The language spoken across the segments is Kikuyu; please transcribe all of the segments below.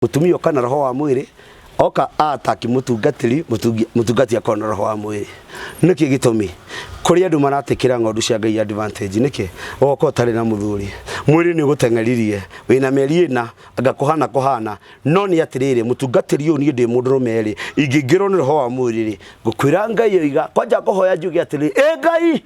Mũtumia oka na roho wa mwĩrĩ, oka ataki mũtungatĩri, mũtungati akorwo na roho wa mwĩrĩ. Nĩkĩ gĩtũmi? Kũrĩ andũ maratĩkĩra ng'ondu cia Ngai advantage. Nĩkĩ? Ũgoka ũtarĩ na mũthuri, mwĩrĩ nĩ ũgũteng'eririe, wĩna mĩeri ĩna, anga kũhana kũhana. No nĩ atĩrĩrĩ, mũtungatĩri ũyũ niĩ ndĩ mũndũrũme rĩ, ingĩingĩrwo nĩ roho wa mwĩrĩ rĩ, ngũkwĩra Ngai oiga, kwanja ngũhoya njuge atĩrĩrĩ, ĩ Ngai,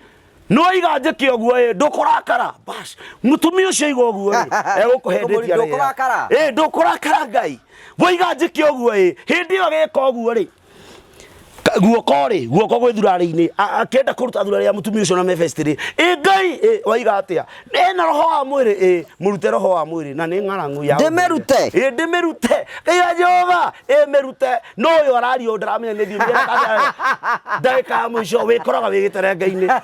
nĩwaiga njĩke ũguo ĩ ndũkũrakara bas mũtumia ũcio aiga ũguo ĩ egũkũhendĩtie arĩa Ndũkũrakara? ĩ ndũkũrakara ngai waiga njĩke ũguo ĩ hĩndĩ ĩyo gĩka ũguo rĩ guoko rĩ guoko gwĩ thurarĩ-inĩ akĩenda kũruta thurarĩ ya mũtumia ũcio na mebesti rĩ ĩ ngai ĩ waiga atĩa ĩna roho wa mwĩrĩ ĩ mũrute roho wa mwĩrĩ na nĩ ng'arangu ya Ndĩmĩrute? ĩ ndĩmĩrute ngai wa Jehova ĩ mĩrute no ũyũ araria ũũ ndaramenya nĩ thiomi ndagĩka ya mũico wĩkoraga wĩ gĩterenge-inĩ.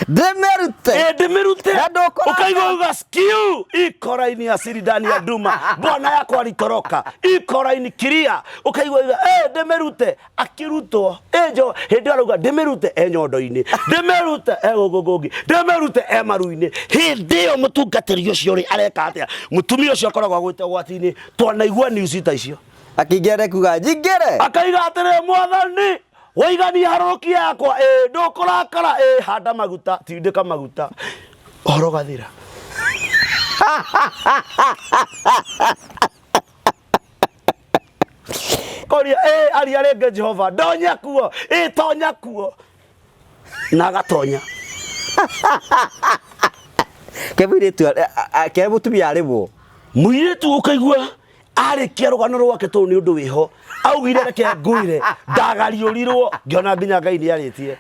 Ndĩmĩrute. Ĩ ndĩmĩrute. Na ndũkũrakara. Ũkaigua uga skiu iko raini ya siri ndani ya nduma bwana yakwa alitoroka iko raini kiria ũkaigua uga ĩ ndĩmĩrute akĩrutwo ĩ njo hĩndĩ ĩyo arauga ndĩmĩrute e nyondo-inĩ ndĩmĩrute e gũkũ kũngĩ ndĩmĩrute e maru-inĩ hĩndĩ ĩyo mũtungatĩri ũcio rĩ areka atĩa mũtumia ũcio akoragwo agwĩte ũgwati-inĩ twanaigua news ta icio. Akĩingĩra kuga njingĩre. Akaiga atĩrĩ mwathani waigania harũrũkia yakwa ĩ ndũkũrakara ĩ handa maguta tindĩka maguta ũhoro ũgathira. Koria ĩ aria rĩngĩ Jehova ndonya kuo ĩ tonya kuo na agatonya. Ke mũirĩtu ke mũtumia arĩmwo. Mũirĩtu ũkaigua arĩkia rũgano rwake tondũ nĩ ũndũ wĩho augire reke ngwĩre ndagariũrirwo ngĩona nginya Ngai nĩ arĩtie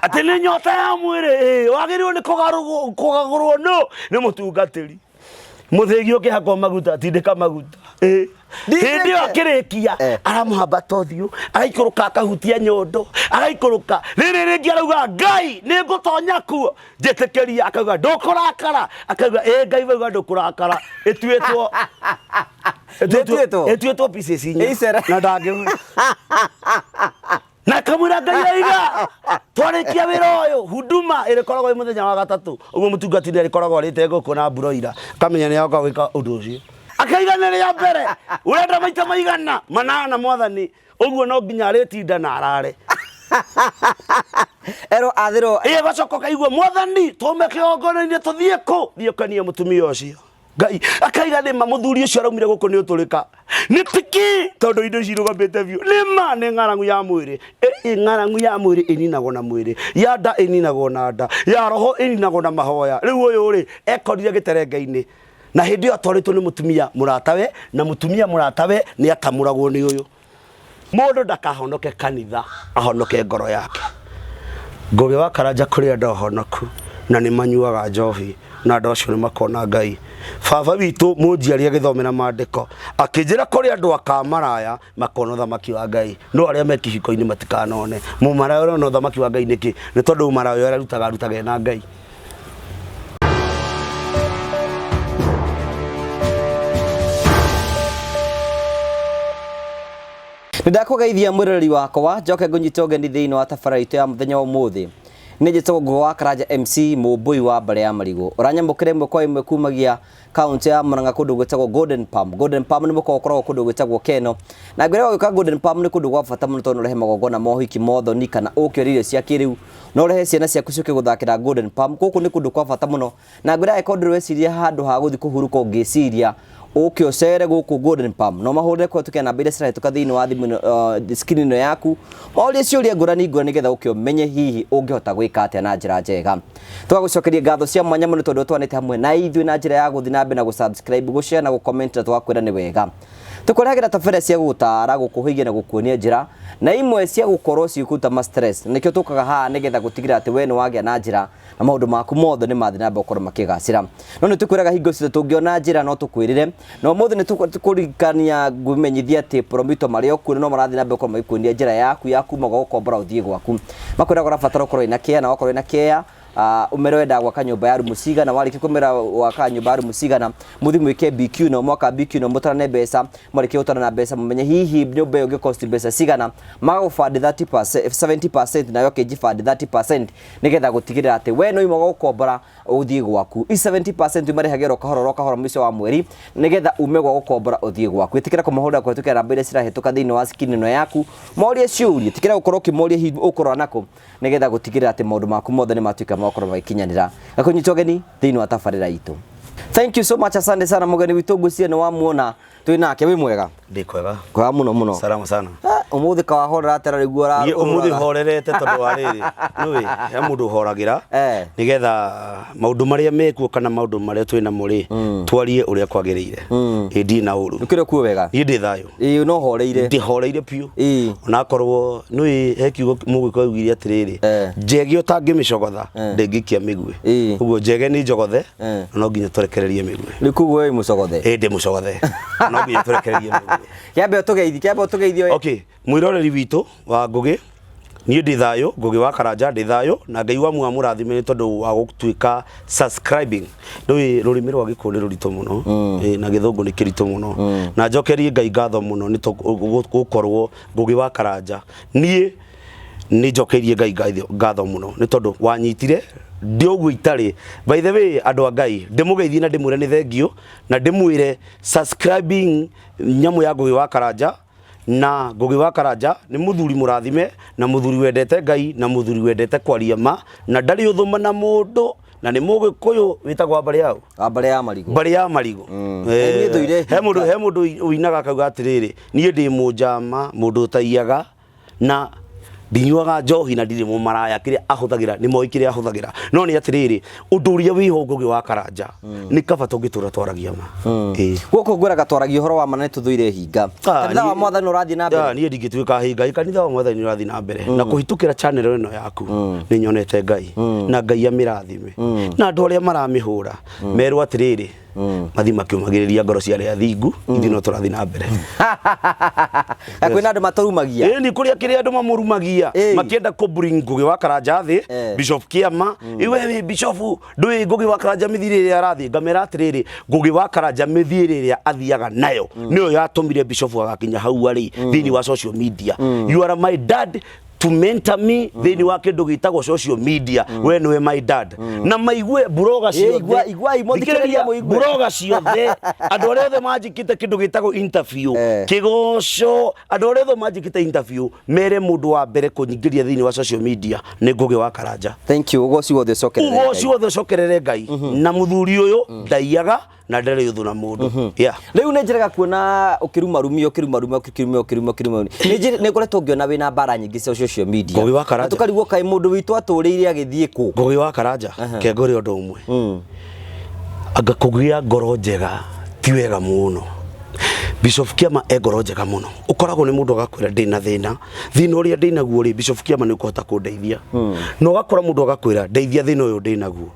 atĩ nĩ nyota ya mwĩrĩ ĩ wagĩrĩirwo nĩ kũgagũrwo nũ nĩ mũtungatĩri mũthĩgi ũkĩhakwo maguta tindĩka maguta Ĩ. Hĩndĩ ĩyo akĩrĩkia aramũhambata ũthiũ agaikũrũka akahutia nyondo agaikũrũka rĩrĩ rĩngĩ arauga Ngai nĩ ngũtonya kuo njĩtĩkĩria akauga ndũkũrakara akauga ĩ Ngai wauga ndũkũrakara ĩtuĩtwo Ĩtuĩtwo? ĩtuĩtwo pieces inya Icere. na ndangĩhũra na kamwĩra Ngai aiga twarĩkia wĩra ũyũ huduma ĩrĩkoragwo ĩ mũthenya wa gatatũ ũguo mũtungati nĩ arĩkoragwo arĩte ngũkũ na mburoira akamenya nĩ agoka gwĩka ũndũ ũcio akaiga nĩ rĩa mbere ũrenda maita maigana manana mwathani ũguo no nginya arĩtinda na arare. Erwo athĩrwo. Ĩĩ gacoka ũkaigua mwathani tũme kĩgongona-inĩ tũthiĩ kũ thiĩ ũkenie mũtumia ũcio Ngai akaiga nĩ ma mũthuri ũcio araumire gũkũ nĩ ũtũrĩka nĩ tiki tondũ indo ici irũgamĩte biũ nĩ ma nĩ ng'aragu ya mwĩrĩ ĩ ng'aragu ya mwĩrĩ ĩninagwo na mwĩrĩ ya nda ĩninagwo na nda ya roho ĩninagwo na mahoya rĩu ũyũ rĩ ekorire gĩterenge-inĩ na hĩndĩ ĩyo atwarĩtwo nĩ mũtumia mũratawe na mũtumia mũratawe nĩ akamũragwo nĩ ũyũ Mũndũ ndakahonoke kanitha, ahonoke ngoro yake. Ngũgĩ wa Karanja kũrĩ andũ ahonoku na nĩ manyuaga njohi na andũ acio nĩ makona Ngai. Baba witũ mũnjiari agĩthomera mandĩko akĩnjĩra kũrĩ andũ akamaraya makona ũthamaki wa Ngai no arĩa me kĩhiko-inĩ matikanone. Mũmaraya ũrona ũthamaki wa Ngai nĩkĩ? Nĩ tondũ mũmaraya ũrĩa arutaga arutaga ena Ngai. Nĩndakũgeithia mwĩroreri wakwa njoke ngũnyite ũgeni thĩinĩ wa tabarĩra itũ ya mũthenya wa ũmũthĩ. Nĩ njĩtagwo Ngũgĩ wa Karanja MC mũmbũi wa mbarĩ ya marigũ. Ũranyamũkĩra ĩmwe kwa ĩmwe kumagia kaunti ya Murang'a kũndũ gwĩtagwo Golden Palm. Golden Palm nĩ mũkawa ũkoragwo kũndũ gwĩtagwo Keno. Na ngwĩra gwĩka Golden Palm nĩ kũndũ gwa bata mũno tondũ no ũrehe magongona ma ũhiki, ma ũthoni kana ũke ũrĩe irio cia kĩrĩu. No ũrehe ciana ciaku ciũke gũthakĩra Golden Palm. Gũkũ nĩ kũndũ kwa bata mũno. Na ngwĩra angĩkorwo ndũrĩ weciria handũ ha gũthiĩ kũhurũka ũngĩciria ũke ũcere gũkũ Golden Palm. No mahũrĩre kũhetũkĩra namba iria cirahĩtũka thĩinĩ wa thimũ ĩno, screen ĩno yaku. Morie ciũria ngũrani ngũrani nĩgetha ũke ũmenye hihi ũngĩhota gwĩka atĩa na njĩra njega. Tũgagũcokeria ngatho cia mwanya mũno tondũ ũtwanĩte hamwe na ithuĩ na njĩra ya gũthiĩ na mbere na gũ-subscribe, gũ-share na gũ-comment na tũgakwĩra nĩ wega. Tũkũrehagĩra tabarĩra cia gũgũtaara, gũkũhĩgia na gũkuonia njĩra na imwe cia gũkorwo cigĩkũruta ma stress. Na nĩkĩo tũkaga haha nĩgetha gũtigĩrĩra atĩ we nĩ wagĩa na njĩra na maũndũ maku mothe nĩ mathiĩ na mbere gũkorwo makĩgacĩra. No nĩ tũkwĩraga hingo ciothe tũngĩona njĩra no tũkwĩrĩre. Na ũmũthĩ nĩ tũkũririkania ngũmenyithia atĩ Promito marĩ o kuo na no marathiĩ na mbere gũkorwo magĩkuonia njĩra yaku ya kuma gwa gũkombora ũthiĩ gwaku. Makwĩraga ũrabatara ũkorwo wĩna care na wakorwo wĩna care Ũmere wenda gwaka nyũmba ya rumu cigana, warĩkia kũmera waka nyũmba ya rumu cigana, mũthiĩ mwĩke BQ no mwaka BQ no mũtarane mbeca, mwarĩkia gũtarana mbeca mũmenye hihi nyũmba ĩyo ĩngĩ-cost mbeca cigana, magagũ-fund 30%, 70% nawe ũkĩnji-fund 30% nĩgetha gũtigĩrĩra atĩ we no ima gũkombora ũthiĩ gwaku. I 70% marĩhagĩra o kahora o kahora mũico wa mweri nĩgetha ume gwa gũkombora ũthiĩ gwaku. Ĩtĩkĩra kũmahũrĩra kũhĩtũkĩra namba iria cirahĩtũka thĩinĩ wa screen ĩno yaku, morie ciũria, ĩtĩkĩra gũkorwo ũkĩmoria hihi ũkũrora nakũ nĩgetha gũtigĩrĩra atĩ maũndũ maku mothe nĩ matuĩka ma gũkorwo magĩkinyanĩra. Gakũnyita ũgeni thĩinĩ wa tabarĩra itũ. Thank you so much, asante sana mũgeni witũ, ngwĩciria nĩ wamuona twĩ nake. Wĩ mwega? Ndĩ kwega. Kwega mũno mũno. Salama sana. Ah, ũmũthĩ kawahorera atĩa rĩguo? Niĩ ũmũthĩ horerete tondũ wa rĩrĩ, nĩũĩ he mũndũ ũhoragĩra nĩgetha maũndũ marĩa mekuo kana maũndũ marĩa twĩ namo rĩ, twarie ũrĩa kwagĩrĩire. Ĩ ndirĩ na ũru. Nĩkĩrĩ kuo wega? Niĩ ndĩ thayũ. Ĩĩ, no horeire. Ndĩhoreire biũ. Onakorwo nĩũĩ he kiugo mũgĩkũyũ augire atĩrĩrĩ, njege ũtangĩmĩcogotha ndĩngĩikia mĩguĩ. Ũguo njege nĩ njogothe, no nginya tũrekererie mĩguĩ. Rĩu koguo wĩ mũcogothe? Ĩ ndĩ mũcogothe, no nginya tũrekererie mĩguĩ. Kĩambe ũtũgeithie, kĩambe ũtũgeithie. Okay, mwĩroreri witũ wa Ngũgĩ, niĩ ndĩ thayũ, Ngũgĩ wa Karanja ndĩ thayũ, na Ngai wa muoyo amũrathime nĩ tondũ wa gũtuĩka subscribing. Ndũĩ rũrĩmĩ rwa Gĩkũyũ nĩ rũritũ mũno, na Gĩthũngũ nĩ kĩritũ mũno. Na njokerie Ngai ngatho mũno nĩ gũkorwo Ngũgĩ wa Karanja. Niĩ nĩ njokeirie Ngai ngatho mũno nĩ tondũ wanyitire ndĩ ũguo itarĩ. By the way, andũ a Ngai, ndĩmũgeithie na ndĩmwĩre nĩ thengiũ, na ndĩmwĩre subscribing nyamũ ya Ngũgĩ wa Karanja. Na Ngũgĩ wa Karanja nĩ mũthuri mũrathime, na mũthuri wendete Ngai, na mũthuri wendete kwaria ma, na ndarĩ ũthũma na mũndũ, na nĩ mũgĩkũyũ wĩtagwo wa mbarĩ yaũ? Wa mbarĩ ya marigũ. Mbarĩ ya marigũ. Niĩ thũire He mũndũ, he mũndũ ũinaga akauga atĩrĩrĩ, niĩ ndĩ mũnjama, mũndũ ũtaiyaga, na ndinyuaga njohi na ndirĩ mũmaraya. Kĩrĩa ahũthagĩra nĩ moĩ kĩrĩa ahũthagĩra, no nĩ atĩrĩrĩ, ũndũ ũrĩa wĩho Ngũgĩ wa Karanja nĩ kaba tũngĩtũra twaragia ma. Ĩĩ. Gũkũ ngwĩraga twaragia ũhoro wa ma na nĩ tũthũire hinga. Kanitha wa Mwathani ũrathiĩ na mbere? Niĩ ndingĩtuĩka hinga. Kanitha wa Mwathani ũrathiĩ na mbere na kũhĩtũkĩra channel ĩno yaku nĩ nyonete Ngai, na Ngai amĩrathime, na andũ arĩa maramĩhũra merwo atĩrĩrĩ, mathiĩ makĩũmagĩrĩria ngoro cia arĩa athingu, ithuĩ no tũrathiĩ na mbere. Na kwĩna andũ matũrumagia. Ĩĩ, nĩ kũrĩa kĩrĩa andũ mamũrumagia makĩenda kũ bring Ngũgĩ wa Karanja thĩ. Bishop Kĩama, ĩ we wĩ bishop, ndũĩ Ngũgĩ wa Karanja mĩthiĩre ĩrĩa arathiĩ? Ngamera atĩrĩrĩ, Ngũgĩ wa Karanja mĩthiĩre ĩrĩa athiaga nayo nĩyo yatũmire bishop agakinya hau arĩ thĩinĩ wa social media. You are my dad to mentor me thĩinĩ wa kĩndũ gĩtagwo social media. We nĩwe my dad, na maigue buroga ciothe. Iguai, mũthikĩrĩrie Thikĩrĩria, mũigue. Buroga ciothe, andũ arĩa othe manjĩkĩte kĩndũ gĩtagwo interview, kĩgoco, andũ arĩa othe manjĩkĩte interview mere mũndũ wa mbere kũnyingĩria thĩinĩ wa social media nĩ Ngũgĩ wa Karanja. Thank you. Ũgoci wothe ũcokerere Ngai. Ũgoci wothe ũcokerere Ngai, na mũthuri ũyũ ndaiyaga na ndarĩ ũthũ na mũndũ, yeah. Rĩu nĩ njĩraga kuona ũkĩrumarumio, ũkĩrumarumio, ũkĩrumio, ũkĩrumio, ũkĩrumio. Nĩ ngoretwo ngĩona wĩna mbara nyingĩ cia social media. Ngũgĩ wa Karanja. Na tũkarigwo kaĩ mũndũ witũ atũrĩire agĩthiĩ kũ. Ngũgĩ wa Karanja, kengore ũndũ ũmwe, anga kũgĩa ngoro njega ti wega mũno. Bishop Kĩama e ngoro njega mũno. Ũkoragwo nĩ mũndũ agakwĩra, ndĩna thĩna, thĩna ũrĩa ndĩnaguo rĩ, Bishop Kĩama nĩ ũkũhota kũndeithia? Na ũgakora mũndũ agakwĩra, ndeithia thĩna ũyũ ndĩnaguo,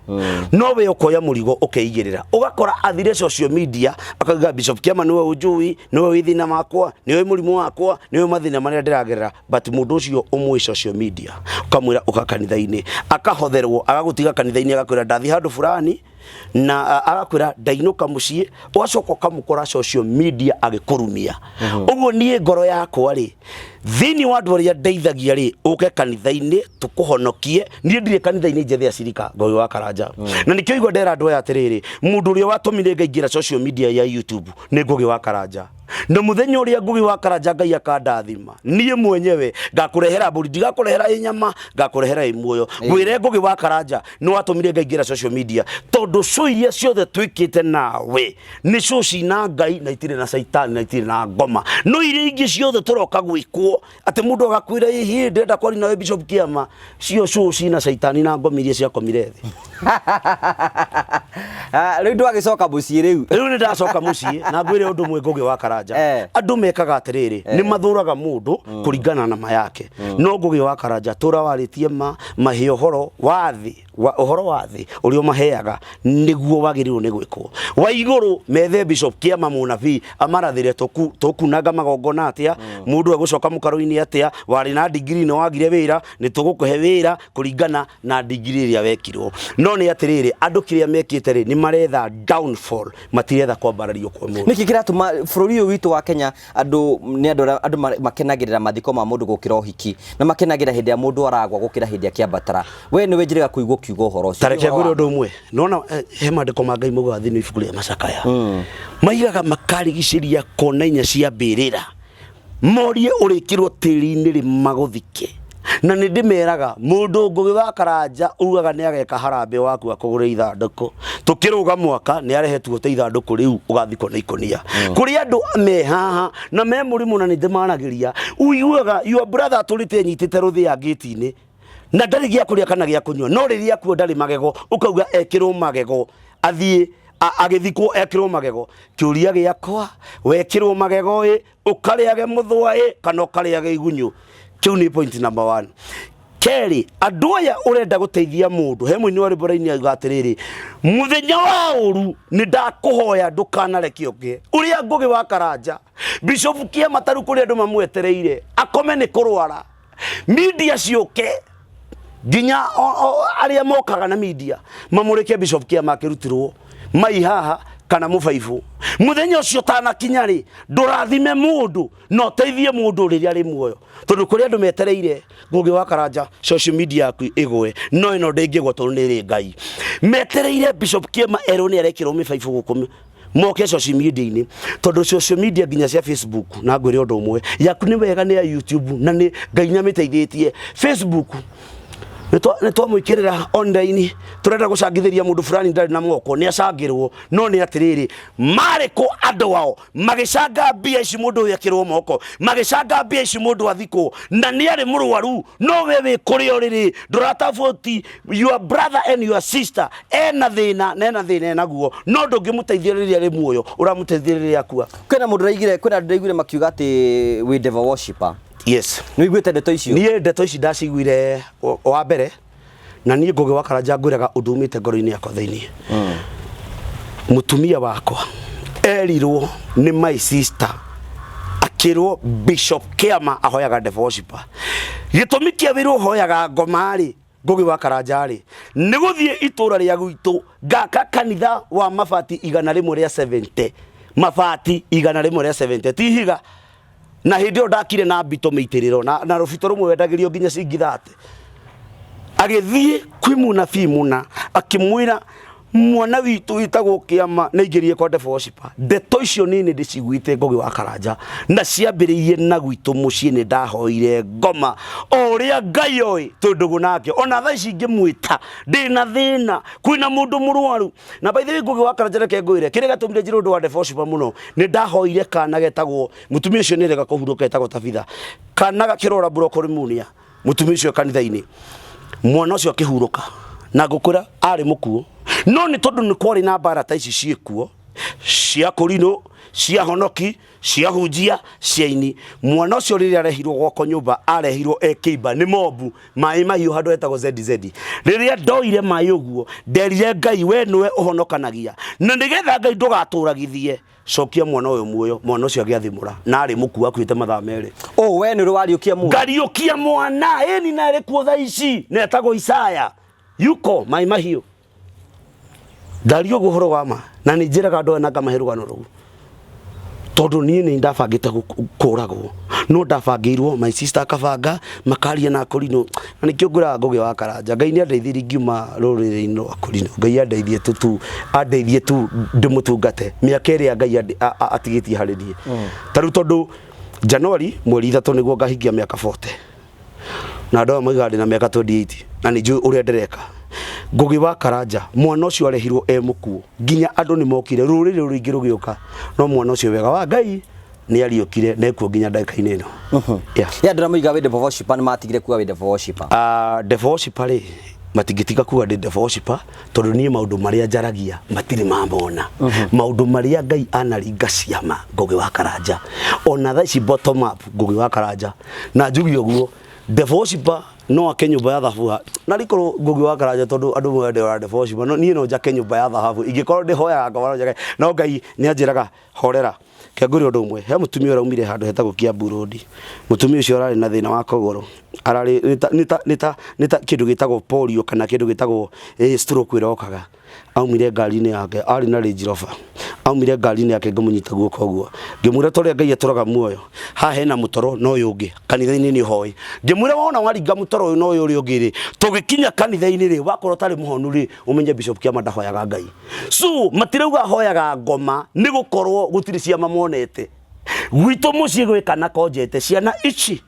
no we ũkoya mũrigo ũkeigĩrĩra. Ũgakora athire social media akauga, Bishop Kĩama nĩwe ũnjũĩ, nĩwe wĩ thĩna wakwa, nĩwe mũrimũ wakwa, nĩwe mathĩna marĩa ndĩragerera. But mũndũ ũcio ũmũĩ social media, ũkamwĩra ũka kanitha-inĩ, akahotherwo, agagũtiga kanitha-inĩ, agakwĩra ndathiĩ handũ fulani, na agakwĩra ndainũka mũciĩ. Ũgacoka ũkamũkora social media agĩkũrumia. Ũguo niĩ ngoro yakwa rĩ, thĩinĩ wa andũ arĩa ndeithagia rĩ, ũke kanitha-inĩ tũkũhonokie. Niĩ ndirĩ kanitha-inĩ njethe acirika, Ngũgĩ wa Karanja, na nĩkĩo igua ndera andũ aya atĩrĩrĩ, mũndũ ũrĩa watũmire ngaingĩra social media ya YouTube nĩ Ngũgĩ wa Karanja. Na mũthenya ũrĩa Ngũgĩ wa Karanja Ngai akandathima, niĩ mwenyewe ngakũrehera mbũri, ndigakũrehera ĩ nyama, ngakũrehera ĩ muoyo. Ngwĩre Ngũgĩ wa Karanja nĩ watũmire ngaingĩra social media, tondũ show iria ciothe twĩkĩte nawe nĩ show cina Ngai na itirĩ na caitani na itirĩ na ngoma. No iria ingĩ ciothe tũroka gwĩkwo atĩ mũndũ agakwĩra, ĩhĩ, ndĩrenda kwaria nawe Bishop Kĩama, cio show cina caitani na ngoma iria ciakomire thĩ. Ah, rĩu ndwagĩcoka mũciĩ rĩu. Rĩu nĩ ndacoka mũciĩ na ngwĩre ũndũ ũmwe, Ngũgĩ wa Karanja. Andũ mekaga atĩrĩrĩ, nĩ mathũraga mũndũ kũringana na ma yake, no Ngũgĩ wa Karanja tũra warĩtie ma mahe ũhoro wa thĩ wa ũhoro wa thĩ ũrĩa ũmaheaga nĩguo wagĩrĩirwo nĩ gwĩkwo wa igũrũ. Methe Bishop Kĩama mũnabii amarathĩre tũkunanga magongona atĩa, mũndũ egũcoka mũkaro-inĩ atĩa, warĩ na ndigiri nĩ wagire wĩra, nĩ tũgũkũhe wĩra kũringana na ndigiri ĩrĩa wekirwo. No nĩ atĩrĩrĩ, andũ kĩrĩa mekĩte rĩ, nĩ maretha downfall, matiretha kwambarario kwa mũndũ. Nĩkĩ kĩratũma bũrũri ũyũ witũ wa Kenya andũ nĩ andũ arĩa andũ makenagĩrĩra mathiko ma mũndũ gũkĩra ũhiki, na makenagĩrĩra hĩndĩ ĩrĩa mũndũ aragwa gũkĩra hĩndĩ akĩambatara? We nĩwe njĩrĩga kũigua ũkiuga ũhoro ũcio. Tareke ngwĩre ũndũ ũmwe. Nona he maandĩko ma Ngai maugaga thĩinĩ wa ibuku rĩa Macakaya, maigaga makarigicĩria kona inya cia mbĩrĩra, morie ũrĩkĩrwo tĩri-inĩ rĩ magũthike. Na nĩ ndĩmeraga mũndũ Ngũgĩ wa Karanja ugaga nĩ ageka harambĩ waku akũgũre ithandũkũ, tũkĩrũga mwaka nĩ arehe tuote ithandũkũ rĩu ũgathikwo na ikũnia. Kũrĩ andũ me haha na me mũrimũ na nĩ ndĩmaragĩria, ũiguaga your brother atũrĩte anyitĩte rũthĩa ngĩti-inĩ na ndarĩ gĩa kũrĩa kana gĩa kũnyua, no rĩrĩa akuo ndarĩ magego, ũkauga ekĩrwo magego athiĩ agĩthikwo ekĩrwo magego. Kĩũria gĩakwa, wekĩrwo magego ĩ ũkarĩage mũthũa ĩ kana ũkarĩage igunyũ? Kĩu nĩ point number one. Kerĩ, andũ aya ũrenda gũteithia mũndũ, he mũini wa rwĩmbo raini auga atĩrĩrĩ, mũthenya wa ũru nĩ ndakũhoya ndũkanareke ũngĩ. Ũrĩa Ngũgĩ wa Karanja, Bishop Kĩama, taru kũrĩ andũ mamwetereire akome nĩ kũrwara, media ciũke nginya arĩa mokaga na media mamũrĩke Bishop Kĩama akĩrutirwo mai haha kana mũbaibũ. Mũthenya ũcio ũtanakinya rĩ, ndũrathime mũndũ na ũteithie mũndũ rĩrĩa arĩ muoyo, tondũ kũrĩ andũ metereire Ngũgĩ wa Karanja social media yaku ĩgwe, no ĩno ndĩngĩgwa tondũ nĩ ĩrĩ Ngai. Metereire Bishop Kĩama erwo nĩ arekĩrwo mĩbaibũ gũkũ, moke social media-inĩ, tondũ social media nginya cia Facebook, na ngwĩre ũndũ ũmwe, yaku nĩ wega nĩ ya YouTube na nĩ Ngai nĩ amĩteithĩtie. Facebook nĩ twamwĩkĩrĩra online, tũrenda gũcangithĩria mũndũ fulani ndarĩ na moko, nĩ acangĩrwo. No nĩ atĩrĩrĩ, marĩ kũ andũ ao magĩcanga mbia ici mũndũ ũyũ ekĩrwo moko, magĩcanga mbia ici mũndũ athikwo na nĩ arĩ mũrwaru? No we wĩ kũrĩa ũrĩrĩ ndũrataboti your brother and your sister ena thĩna na ena thĩna enaguo, no ndũngĩmũteithia rĩrĩa arĩ muoyo, ũramũteithia rĩrĩa akua. Kwĩna mũndũ ũraigire, kwĩna andũ ndaiguire makiuga atĩ wĩ devil worshipper. Yes. Nĩ ũiguĩte ndeto icio? Niĩ ndeto ici ndaciguire wa mbere, na niĩ Ngũgĩ wa Karanja ngwĩraga ũndũ umĩte ngoro-inĩ yakwa thĩinĩ. Mũtumia wakwa erirwo nĩ my sister, akĩrwo Bishop Kĩama ahoyaga devil worshipper. Gĩtũmi kĩa wĩrwo hoyaga ngoma rĩ, Ngũgĩ wa Karanja rĩ, nĩ gũthiĩ itũra rĩa gwitũ ngaka kanitha wa mabati 170, mabati 170, ti ihiga. Na hĩndĩ ĩyo ndakire na mbito mĩitĩrĩro na rũbito rũmwe wendagĩrio nginya ciringi 30. Agĩthiĩ kwĩ mũnabii mũna akĩmwĩra mwana witũ wĩtagwo Kĩama nĩ aingĩrire kwa devil worshipper. Ndeto icio niĩ nĩ ndĩciguĩte, Ngũgĩ wa Karanja, na ciambĩrĩirie na gwitũ mũciĩ. Nĩ ndahoire ngoma o ũrĩa Ngai oĩ twĩ ndũgũ nake, ona thaa ici ingĩmwĩta ndĩna thĩna, kwĩna mũndũ mũrwaru. Na by the way, Ngũgĩ wa Karanja, reke ngwĩre kĩrĩa gĩatũmire njĩre ũndũ wa devil worshipper mũno. Nĩ ndahoire kana getagwo, mũtumia ũcio nĩ rega kũhurũka, etagwo Tabitha, kana gakĩrora bronchopneumonia. Mũtumia ũcio kanitha-inĩ, mwana ũcio akĩhurũka, na ngũkwĩra arĩ mũkuũ. No nĩ tondũ nĩ kwarĩ na mbara ta ici ciĩkuo cia kũrinũ, cia honoki, cia hunjia, cia ini, mwana ũcio rĩrĩa arehirwo gwakwa nyũmba, arehirwo ekĩimba nĩ mobu maĩ mahiũ handũ hetagwo ZZ. Rĩrĩa ndoire maĩ ũguo, nderire Ngai, we nĩwe ũhonokanagia, na nĩgetha Ngai ndũgatũragithie, cokia mwana ũyũ muoyo. Mwana ũcio agĩathimũra na arĩ mũkuũ, akuĩte mathaa 2. Oh, we nĩ ũrĩ wariũkia mũndũ? Ngariũkia mwana ĩni, na arĩ kuo thaa ici, na etagwo Isaya yuko maĩ mahiũ. Ndaria ũguo ũhoro wa ma, na nĩ njĩraga andũ aya na ngamahe rũgano rũu, tondũ niĩ nĩ ndabangĩte kũragwo, no ndabangĩirwo my sister akabanga makaria na kũrinũ. Na nĩkĩo ngwĩraga Ngũgĩ wa Karanja, Ngai nĩ andeithirie ngiuma rũrĩrĩ-inĩ rwa kũrinũ. Ngai andeithie tu tu andeithie tu ndĩmũtungate mĩaka ĩrĩa Ngai atigĩtie harĩ niĩ. Ta rĩu tondũ Januari mweri 3 nĩguo ngahingia mĩaka 40, na andũ aya moigaga ndĩna mĩaka 28 na nĩ njũĩ ũrĩa ndĩreka. Ngũgĩ wa Karanja, mwana ũcio arehirwo e mũkuũ, nginya andũ nĩ mokire, rũrĩrĩ rũingĩ rũgĩũka, no mwana ũcio wega wa Ngai nĩ ariũkire na ekuo nginya ndagĩka-inĩ ĩno. Yeah. Ya andũ arĩa moigaga wĩ devil worshipper nĩ matigire kuga wĩ devil worshipper? Devil worshipper rĩ, Matingĩtiga kuga ndĩ devil worshiper, tondũ niĩ maũndũ marĩa njaragia matirĩ mamona. Maũndũ marĩa Ngai anaringa ciama, Ngũgĩ wa Karanja, ona thaa ici bottom up, Ngũgĩ wa Karanja, na njuge ũguo, devil worshiper no ake nyũmba ya thahabu na rikorwo Ngũgĩ wa Karanja, tondũ andũ moya devil worshiper, no niĩ no njake nyũmba ya thahabu ingĩkorwo ndĩhoyaga ngoma, no njake. No Ngai nĩ anjĩraga horera. Kengũrĩ ũndũ ũmwe, he mũtumia ũraumire handũ hetagwo Kiambu Road. Mũtumia ũcio ararĩ na thĩna wa kũgũrũ, ararĩ nĩ ta kĩndũ gĩtagwo polio kana kĩndũ gĩtagwo stroke ĩrokaga. Aumire ngari-inĩ yake, arĩ na Range Rover, aumire ngari-inĩ yake ngĩmũnyita guoko ũguo, ngĩmwĩra ta ũrĩa Ngai atũraga muoyo, haha hena mũtaro na ũyũ ũngĩ, kanitha-inĩ nĩ ũhoĩ. Ngĩmwĩra wona waringa mũtaro ũyũ na ũyũ ũrĩa ũngĩ rĩ, tũgĩkinya kanitha-inĩ rĩ, wakorwo ũtarĩ mũhonu rĩ, ũmenye Bishop Kĩama ndahoyaga Ngai. So matirauga hoyaga ngoma nĩ gũkorwo gũtirĩ ciama monete. Gwitũ mũciĩ gwĩ kana konjete ciana ici,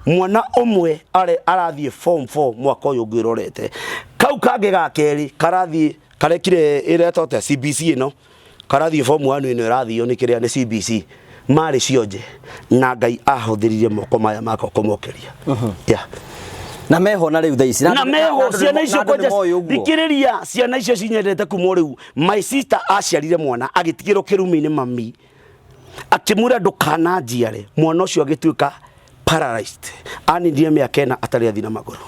mwana ũmwe are arathiĩ form 4 mwaka ũyũ ũngĩ ũrorete, kau kangĩ ga kerĩ karathiĩ karekire ĩretwo atĩa, CBC ĩno, karathiĩ form 1 ĩno ĩrathio nĩ kĩrĩa nĩ CBC. Marĩ cionje na Ngai ahũthĩrire moko maya makwa kũmokeria, yeah. Na meho na rĩu thaa ici. Na meho ciana icio na andũ kwanja nĩ moĩ ũguo. Thikĩrĩria, ciana icio cinyendete kuma o rĩu. My sister aciarire mwana agĩtigĩrwo kĩrumi-inĩ, mami akĩmwĩra ndũkananjiare. Mwana ũcio agĩtuĩka paralyzed, anindire mĩaka 4 atarĩ athi na magũrũ.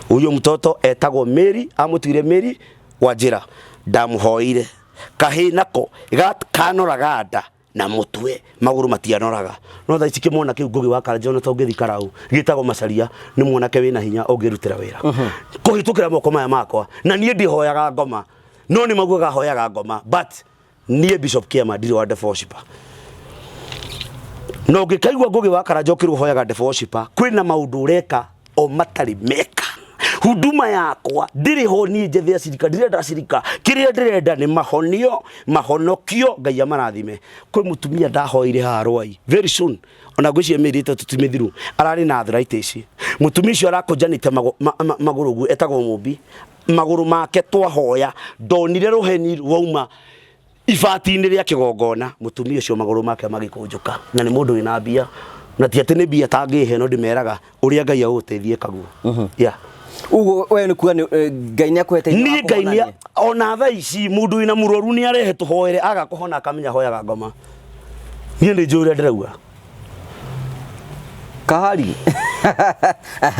Huyo mtoto etagwo Mary, amũtuire Mary wa njĩra. Ndamũhoire kahĩ nako kanoraga nda na mũtwe, magũrũ matianoraga. No thaa ici kĩmwana kĩu, Ngũgĩ wa Karanja, ona tũngĩthi karau gĩtagwo Macaria, nĩ mwanake wĩna hinya ũngĩrutĩra wĩra kũhĩtũkĩra moko maya makwa. Na niĩ ndihoyaga ngoma, no nĩ maugaga hoyaga ngoma, but niĩ Bishop Kĩama ndirĩ wa devil worshiper. Na ũngĩkaigua Ngũgĩ wa Karanja ũkĩrwo hoyaga devil worshiper, kwĩna maũndũ ũreka o matarĩ meka. Huduma yakwa ndĩrĩ ho niĩ njethe acirika, ndirenda acirika. Kĩrĩa ndĩrenda nĩ mahonio, mahonokio, Ngai amarathime. Kwĩ mũtumia ndahoire haha Rwai, very soon, ona ngwĩciria mĩeri 3 ti mĩthiru, ararĩ na arthritis. Mũtumia ũcio arakũnjanĩte magũrũ ũguo, etagwo Mũmbi. Magũrũ make twahoya, ndonire rũheni rwauma ibati-inĩ rĩa kĩgongona, mũtumia ũcio magũrũ make magĩkũnjũka. Na nĩ mũndũ wĩna mbia, na ti atĩ nĩ mbia tangĩhe, no ndĩmeraga ũrĩa Ngai agũgũteithia kaguo, yeah. Ũguo we nĩ kuga Ngai nĩ akũhete hinya wa Niĩ Ngai nĩ kũhonania. Ona thaa ici mũndũ wĩna mũrwaru nĩ arehe tũhoere, aga kũhona akamenya hoyaga ngoma. Niĩ nĩ njũĩ ũrĩa ndĩrauga. Kahari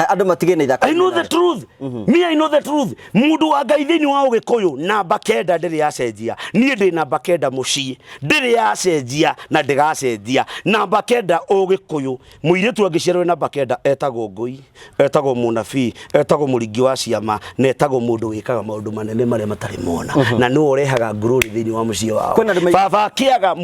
andũ matige na ithaka. I know the truth. Me, I know the truth. Mundu wa Ngai thĩinĩ wa Ũgĩkũyũ, namba 9 ndĩrĩ yacenjia. Niĩ ndĩ namba 9 mũciĩ. Ndĩrĩ yacenjia na ndĩgacenjia. Namba 9 Ũgĩkũyũ. Mũirĩtu angĩciarwo namba 9 etagwo ngũi, etagwo mũnabii, etagwo mũringi wa ciama, na etagwo mũndũ wĩkaga maũndũ manene marĩa matarĩ mona. Na nĩwe ũrehaga glory thĩinĩ wa mũciĩ wao. Kwĩna andũ Baba akĩaga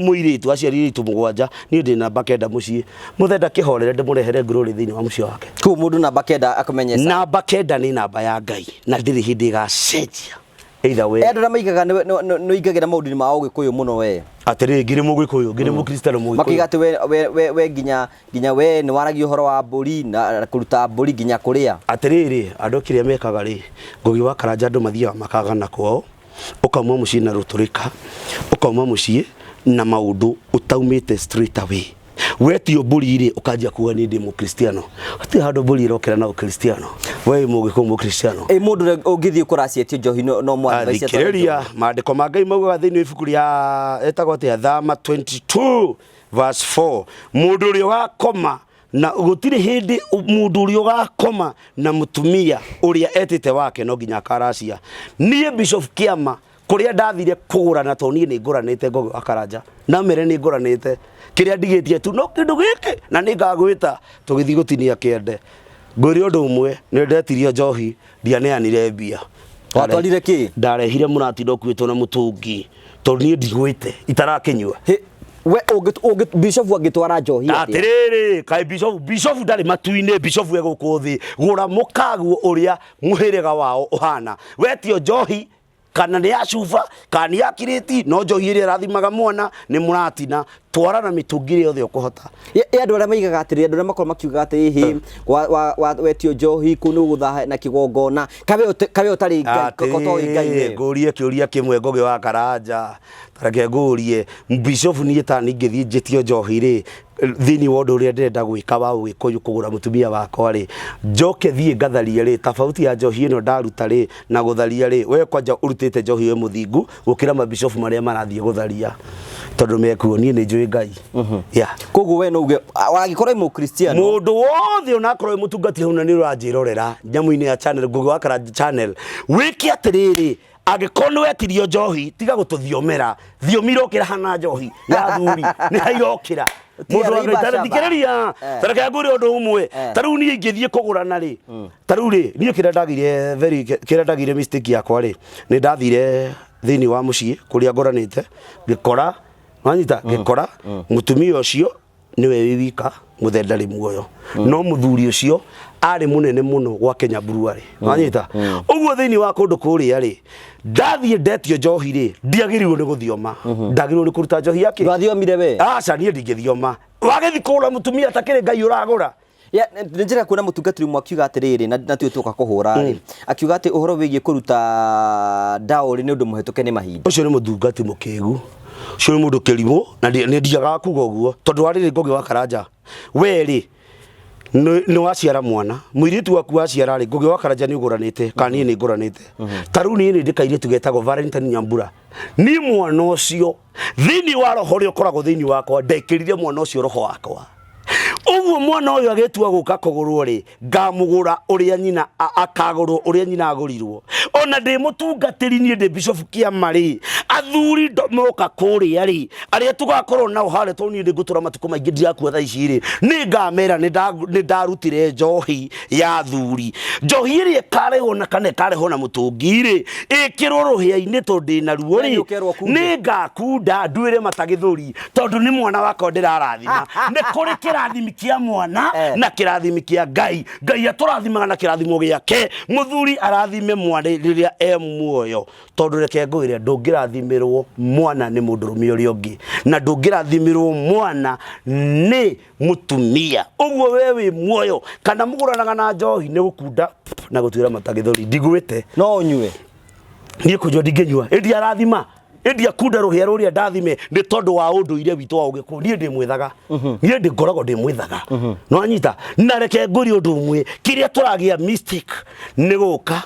mũirĩtu aciarire airĩtu 7, niĩ ndĩ namba 9 mũciĩ. Mũthenda kĩhorere ndĩmũrehere glory thĩinĩ wa mũciĩ wake. Kũu mũndũ namba 9 akamenye Namba 9 nĩ namba ya Ngai na ndĩrĩ hĩndĩ ĩgacenjia. Either way. Andũ arĩa maigaga nĩ ũingagĩra maũndũ-inĩ ma Ũgĩkũyũ mũno we. Atĩrĩ, ngĩrĩ Mũgĩkũyũ, ngĩrĩ Mũkristiano Mũgĩkũyũ. Makiuga atĩ we nginya we nĩ waragia ũhoro wa mbũri na kũruta mbũri nginya kũrĩa. Atĩrĩrĩ, andũ kĩrĩa mekaga rĩ, Ngũgĩ wa Karanja, andũ mathiaga makagana kwao, ũkauma mũciĩ na rũtũrĩka, ũkauma mũciĩ na maũndũ ũtaumĩte straight away. Wetio mbũri rĩ, ũkanjia kuga niĩ ndĩ Mũkristiano. Hatirĩ handũ mbũri ĩrokĩra na Ũkristiano. We wĩ Mũgĩkũyũ Mũkristiano. Ĩ mũndũ ũrĩa ũngĩthiĩ kũraciĩtio njohi no mwadvice atware Thikĩrĩria, maandĩko ma Ngai maugaga thĩinĩ wa ibuku rĩa ĩtagwo atĩa, Thama 22 verse 4, mũndũ ũrĩa ũgakoma na, gũtirĩ hĩndĩ, mũndũ ũrĩa ũgakoma na mũtumia ũrĩa etĩte wake no nginya akaracia. Niĩ Bishop Kĩama, kũrĩa ndathire kũgũrana, tondũ niĩ nĩ ngũranĩte, Ngũgĩ wa Karanja, na mere nĩ ngũranĩte, kĩrĩa ndigĩtie tu no kĩndũ gĩkĩ na nĩ ngagwĩta tũgĩthiĩ gũtinia kĩende. Ngwĩre ũndũ ũmwe, nĩ ndetirio njohi, ndianeanire mbia. Watwarire kĩ? Ndarehire mũratinda ũkuĩtwo na mũtũngi, tondũ niĩ ndigwĩte itarakĩnyua. We bishop angĩtwara njohi atĩa? Atĩrĩrĩ, kaĩ bishop ndarĩ matu-inĩ, bishop e gũkũ thĩ. Gũra mũkaguo ũrĩa mũhĩrĩga wao ũhana. Wetio njohi kana nĩ ya cuba kana nĩ ya kirĩti, no njohi ĩrĩa ĩrathimaga mwana nĩ mũratina. Twara na mĩtũngi ĩrĩa yothe ũkũhota. Ĩ andũ arĩa maigaga atĩrĩ, andũ arĩa makoragwo makiuga atĩ ĩhĩ, wetio njohi kũu nĩ ũgũthaha na kĩgongona, kawe ũtarĩ Ngai, kotoĩ Ngai we. Ngũrie kĩũria kĩmwe, Ngũgĩ wa Karanja, tareke ngũrie, bishofu, niĩ ta ningĩthiĩ njĩtio njohi rĩ, thĩinĩ wa ũndũ ũrĩa ndĩrenda gwĩka wa ũgĩkũyũ kũgũra mũtumia wakwa rĩ, njoke thiĩ ngatharie rĩ, tofauti ya njohi ĩno ndaruta rĩ na gũtharia rĩ, we kwanja ũrutĩte njohi wĩ mũthingu gũkĩra mabishofu marĩa marathiĩ gũtharia tondũ mekuo. Niĩ nĩ njũĩ Ngai, yeah. Koguo we no uge wangĩkorwo wĩ Mũkristiano. Mũndũ wothe onakorwo wĩ mũtungati hau na nĩ ũranjĩrorera nyamũ-inĩ ya channel, Ngũgĩ wa Karanja channel, wĩke atĩrĩrĩ, angĩkorwo nĩ wetirio njohi, tiga gũtũthiomera. Thiomi irokĩra hana njohi ya athuri nĩ hairokĩra. Mũndũ wa Ngai, Shaba. Thikĩrĩria. Tareke ngwĩre ũndũ ũmwe. Ta rĩu niĩ ingĩthiĩ kũgũrana rĩ, ta rĩu rĩ, niĩ kĩrĩa ndagire very kĩrĩa ndagire mistake yakwa rĩ, nĩ ndathire thĩinĩ wa mũciĩ kũrĩa ngũranĩte, ngĩkora wanyita, ngĩkora mũtumia ũcio nĩwe wĩ wika mũthe ndarĩ muoyo, no mũthuri ũcio arĩ mũnene mũno gwa Kenya Brewery, wanyita. Ũguo thĩinĩ wa kũndũ kũrĩa rĩ, ndathiĩ ndetio njohi rĩ, ndiagĩrĩirwo nĩ gũthioma, ndagĩrĩirwo nĩ kũruta njohi yakĩ. Ndwathiomire we? Aca, niĩ ndingĩthioma. Wagĩthiĩ kũgũra mũtumia atakĩrĩ Ngai ũragũra. Ya, nĩ njĩra kuona mũtungatĩri ũmwe akiuga atĩrĩrĩ, na tuĩ tũka kũhũra rĩ, akiuga atĩ ũhoro wĩgiĩ kũruta ndaũrĩ nĩ ũndũ mũhetũke nĩ mahinda. Ũcio nĩ mũthungati mũkĩgu, ũcio nĩ mũndũ kĩrimũ, na nĩ ndiagaga kuga ũguo tondũ warĩrĩ Ngũgĩ wa Karanja, we rĩ nĩ waciara mwana mũirĩtu waku waciara rĩ, Ngũgĩ wa Karanja, nĩ ũgũranĩte kana niĩ nĩ ngũranĩte. Ta rĩu niĩ nĩ ndĩ kairĩtu getagwo Valentine Nyambura. Niĩ mwana ũcio, thĩinĩ wa roho ũrĩa ũkoragwo thĩinĩ wakwa, ndekĩrire mwana ũcio roho wakwa. Ũguo mwana ũyũ agĩtua gũka kũgũrwo rĩ, ngamũgũra ũrĩa nyina akagũrwo ũrĩa nyina agũrirwo. Ona ndĩ mũtungatĩri, niĩ ndĩ bishofu kĩama rĩ, athuri moka kũrĩa rĩ, arĩa tũgakorwo nao harĩa, tondũ niĩ ndĩngũtũra matukũ maingĩ, ndirakua thaa ici rĩ, nĩ ngamera nĩ ndarutire njohi ya athuri. Njohi ĩrĩa ĩkarehwo na kana ĩkarehwo na mũtũngi rĩ, ĩkĩrwo rũhĩa-inĩ tondũ ndĩna ruo rĩ, Nĩ ũkerwo ũkunde. Nĩ ngakunda nduĩre mata gĩthũri tondũ nĩ mwana wakwa ndĩrarathima. Nĩ kũrĩ kĩrathimi kĩa mwana na kĩrathimi kĩa Ngai. Ngai atũrathimaga na kĩrathimo gĩake. Mũthuri arathime mwana rĩrĩa e muoyo, tondũ reke ngwĩre, ndũngĩrathimĩrwo mwana nĩ mũndũrũme ũrĩa ũngĩ na ndũngĩrathimĩrwo mwana nĩ mũtumia. Ũguo we wĩ muoyo kana mũgũranaga na njohi nĩ gũkunda na gũtuĩra mata gĩthũri, ndigwĩte. No ũnyue? Niĩ kũnyua ndingĩnyua, ĩndi arathima, ĩndi akunda rũhĩa rũrĩa ndathime nĩ tondũ wa ũndũire witũ wa ũgĩkũyũ. Niĩ ndĩ mwĩthaga, niĩ ndĩ ngoragwo ndĩ mwĩthaga, no anyita. Na reke ngũrie ũndũ ũmwe, kĩrĩa tũragĩa mistake nĩ gũka,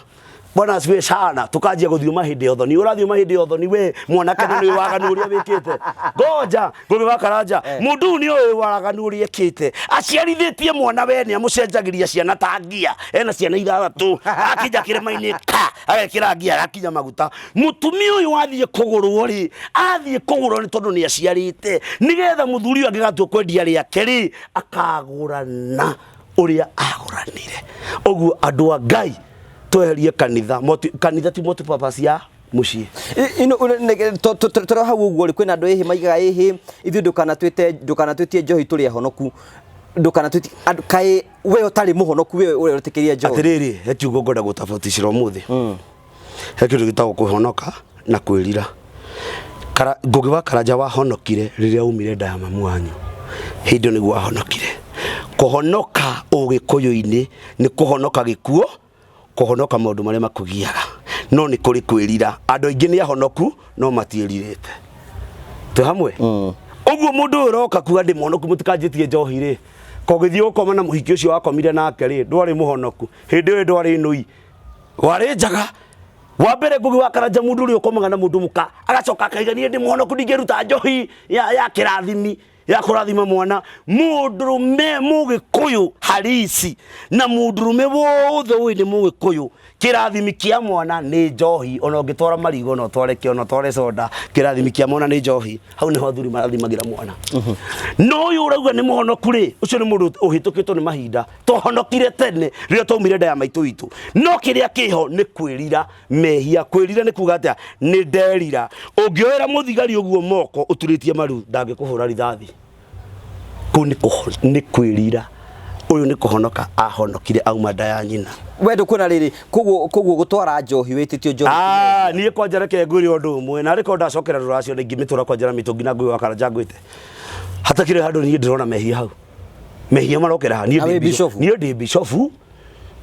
bwana asifiwe sana, tukanjia gũthiũma hĩndĩ ya ũthoni. Ũrathiũma hĩndĩ ya ũthoni, we mwanake, na nĩ waganu ũrĩa wĩkĩte. Ngoja, Ngũgĩ wa Karanja, mũndũ ũyũ nĩ ũĩ waganu ũrĩa ekĩte. Aciarithĩtie mwana, we nĩ amũcenjagĩria ciana ta ngia. Ena ciana ithathatũ, akinya kĩrĩma-inĩ ka agekĩra ngia, agakinya maguta. Mũtumia ũyũ athiĩ kũgũrwo rĩ, athiĩ kũgũrwo nĩ tondũ nĩ aciarĩte, nĩgetha mũthuri ũyũ angĩgatua kwendia rĩake rĩ, akagũrana ũrĩa agũranire. Ũguo andũ a Ngai, tweherie kanitha. Kanitha ti multi-purpose ya mũciĩ. Ino tũrĩ hau ũguo rĩ, kwĩna andũ ĩhĩ maigaga ĩhĩ, ithuĩ ndũkanatwĩte, ndũkanatwĩtie njohi tũrĩ ahonoku, ndũkanatwĩtie andũ. Kaĩ we ũtarĩ mũhonoku, we ũrĩa ũretĩkĩria njohi? Atĩrĩrĩ, he kiugo ngwenda gũtabautĩcĩra ũmũthĩ. He kĩndũ gĩtagwo kũhonoka na kwĩrira. Ngũgĩ wa Karanja, wahonokire rĩrĩa umire nda ya mamu wanyu, hĩndĩ ĩyo nĩguo wahonokire. Kũhonoka ũgĩkũyũ-inĩ nĩ kũhonoka gĩkuũ, kũhonoka maũndũ marĩa makũgiaga, no nĩ kũrĩ kwĩrira. Andũ aingĩ nĩ ahonoku no matiĩrirĩte. Twĩ hamwe? Ũguo mũndũ ũyũ ũroka kuga ndĩ mũhonoku, mũtikanjĩtie njohi rĩ, kogĩthiĩ gũkoma na mũhiki ũcio wakomire nake rĩ, ndwarĩ mũhonoku hĩndĩ ĩyo, ndwarĩ nũi, warĩ njaga. Wa mbere, Ngũgĩ wa Karanja, mũndũ ũrĩa ũkomaga na mũndũ mũka agacoka akaiga niĩ ndĩ mũhonoku, ndingĩruta njohi ya kĩrathimi ya kũrathima mwana, mũndũrũme mũgĩkũyũ harisi na mũndũrũme wothe ũĩ nĩ mũgĩkũyũ, kĩrathimi kĩa mwana nĩ njohi. Ona ũngĩtwara marigũ, ona ũtware kĩ, ona ũtware soda, kĩrathimi kĩa mwana nĩ njohi. Hau nĩho athuri marathimagĩra mwana. No ũyũ ũrauga nĩ mũhonoku rĩ, ũcio nĩ mũndũ ũhĩtũkĩtwo nĩ mahinda. Twahonokire tene rĩrĩa twaumire nda ya maitũ witũ, no kĩrĩa kĩho nĩ kwĩrira mehia. Kwĩrira nĩ kuga atĩa? Nĩ nderira. Ũngĩoera mũthigari ũguo moko ũturĩtie maru, ndangĩkũhũra rithathi. Kũu nĩ kwĩrira. Ũyũ nĩ kũhonoka ahonokire auma nda ya nyina. We ndũkuona rĩrĩ, koguo gũtwara njohi wĩtĩtio njohi? Ah, niĩ kwanja reke ngwĩre ũndũ ũmwe, na arĩkorwo ndacokera rũracio na ingĩmĩtwara kwanja na mĩtũngi na Ngũgĩ wa Karanja ngwĩte. Hatakĩrĩ handũ niĩ ndĩrona mehia hau. Mehia marokera ha? Niĩ Na ndĩ wĩ bishofu? Niĩ ndĩ bishofu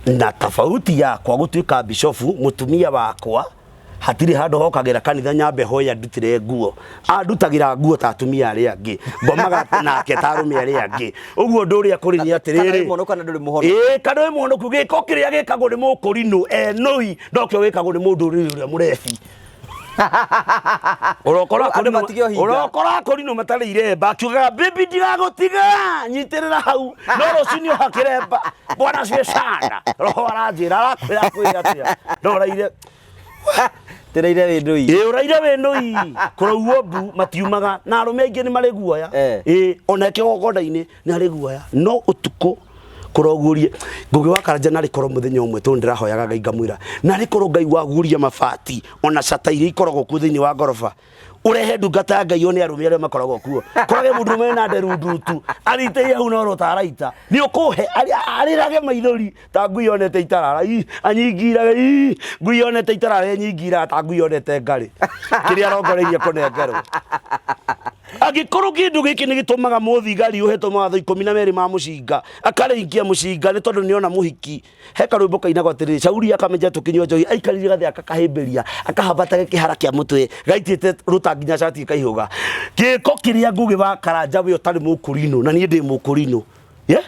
na tofauti yakwa gũtuĩka bishofu mũtumia wakwa hatirĩ handũ hokagĩra kanitha nyambe hoya ndutĩre nguo. Andutagĩra nguo ta atumia arĩa angĩ, ngomaga nake ta arũme arĩa angĩ. Ũguo ũndũ ũrĩa kũrĩ nĩ Kana wĩ atĩrĩrĩ, mũhonoku kana ndũrĩ mũhonoku. Ĩĩ, kana wĩ mũhonoku, gĩko kĩrĩa gĩkagwo nĩ mũkũrinũ enũi nokĩo gĩkagwo nĩ mũndũ ũrĩrĩ ũrĩa mũrebi. Ũrokora Andũ akũrinũ matige ũhinga. ũrokora akũrinũ matarĩ iremba akiugaga bibi ndigagũtiga nyitĩrĩra hau no rũcinĩ ũhakĩremba bwana asifiwe sana roho aranjĩra arakwĩra akwĩre atĩa no ũraire. Tĩraire wĩ ndũi. Ĩ, ũraire wĩ nũi kũrauo mbu matiumaga na arũme aingĩ nĩ marĩ guoya. Ĩ, ona kĩgongona-inĩ nĩ arĩ guoya no ũtukũ kũroguũrie Ngũgĩ wa Karanja narĩ korwo mũthenya ũmwe tondũ ndĩrahoyaga Ngai ngamwĩra narĩ korwo Ngai waguũria mabati ona cata iria ikoragwo kuo thĩinĩ wa ngoroba ũrehe ndungata ya Ngai one arũme arĩa makoragwo kuo korage mũndũ ũmwe na nderu ndutu ariteire hau no rũtaraita nĩ ũkũhe arĩrage maithori ta ngui yonete itarara ii, anyingiraga ii, ngui yonete itarara ĩnyingiraga ta ngui yonete ngarĩ kĩrĩa arongoreirie kũnengerwo. Angĩkorwo kĩndũ gĩkĩ nĩ gĩtũmaga mũthigari ũhetwo mawatho 12 ma mũcinga akarĩingia mũcinga nĩ tondũ nĩona mũhiki. He karwĩmbo kainagwo atĩrĩrĩ, Shauri akamenja tũkĩnyua njohi aikarire gathĩ akakahĩmbĩria akahambataga kĩhara kĩa mũtwe gaitĩte rũta nginya cati ĩkaihũga. Gĩko kĩrĩa Ngũgĩ wa Karanja we ũtarĩ mũkũrinũ na niĩ ndĩ mũkũrinũ. Yeah?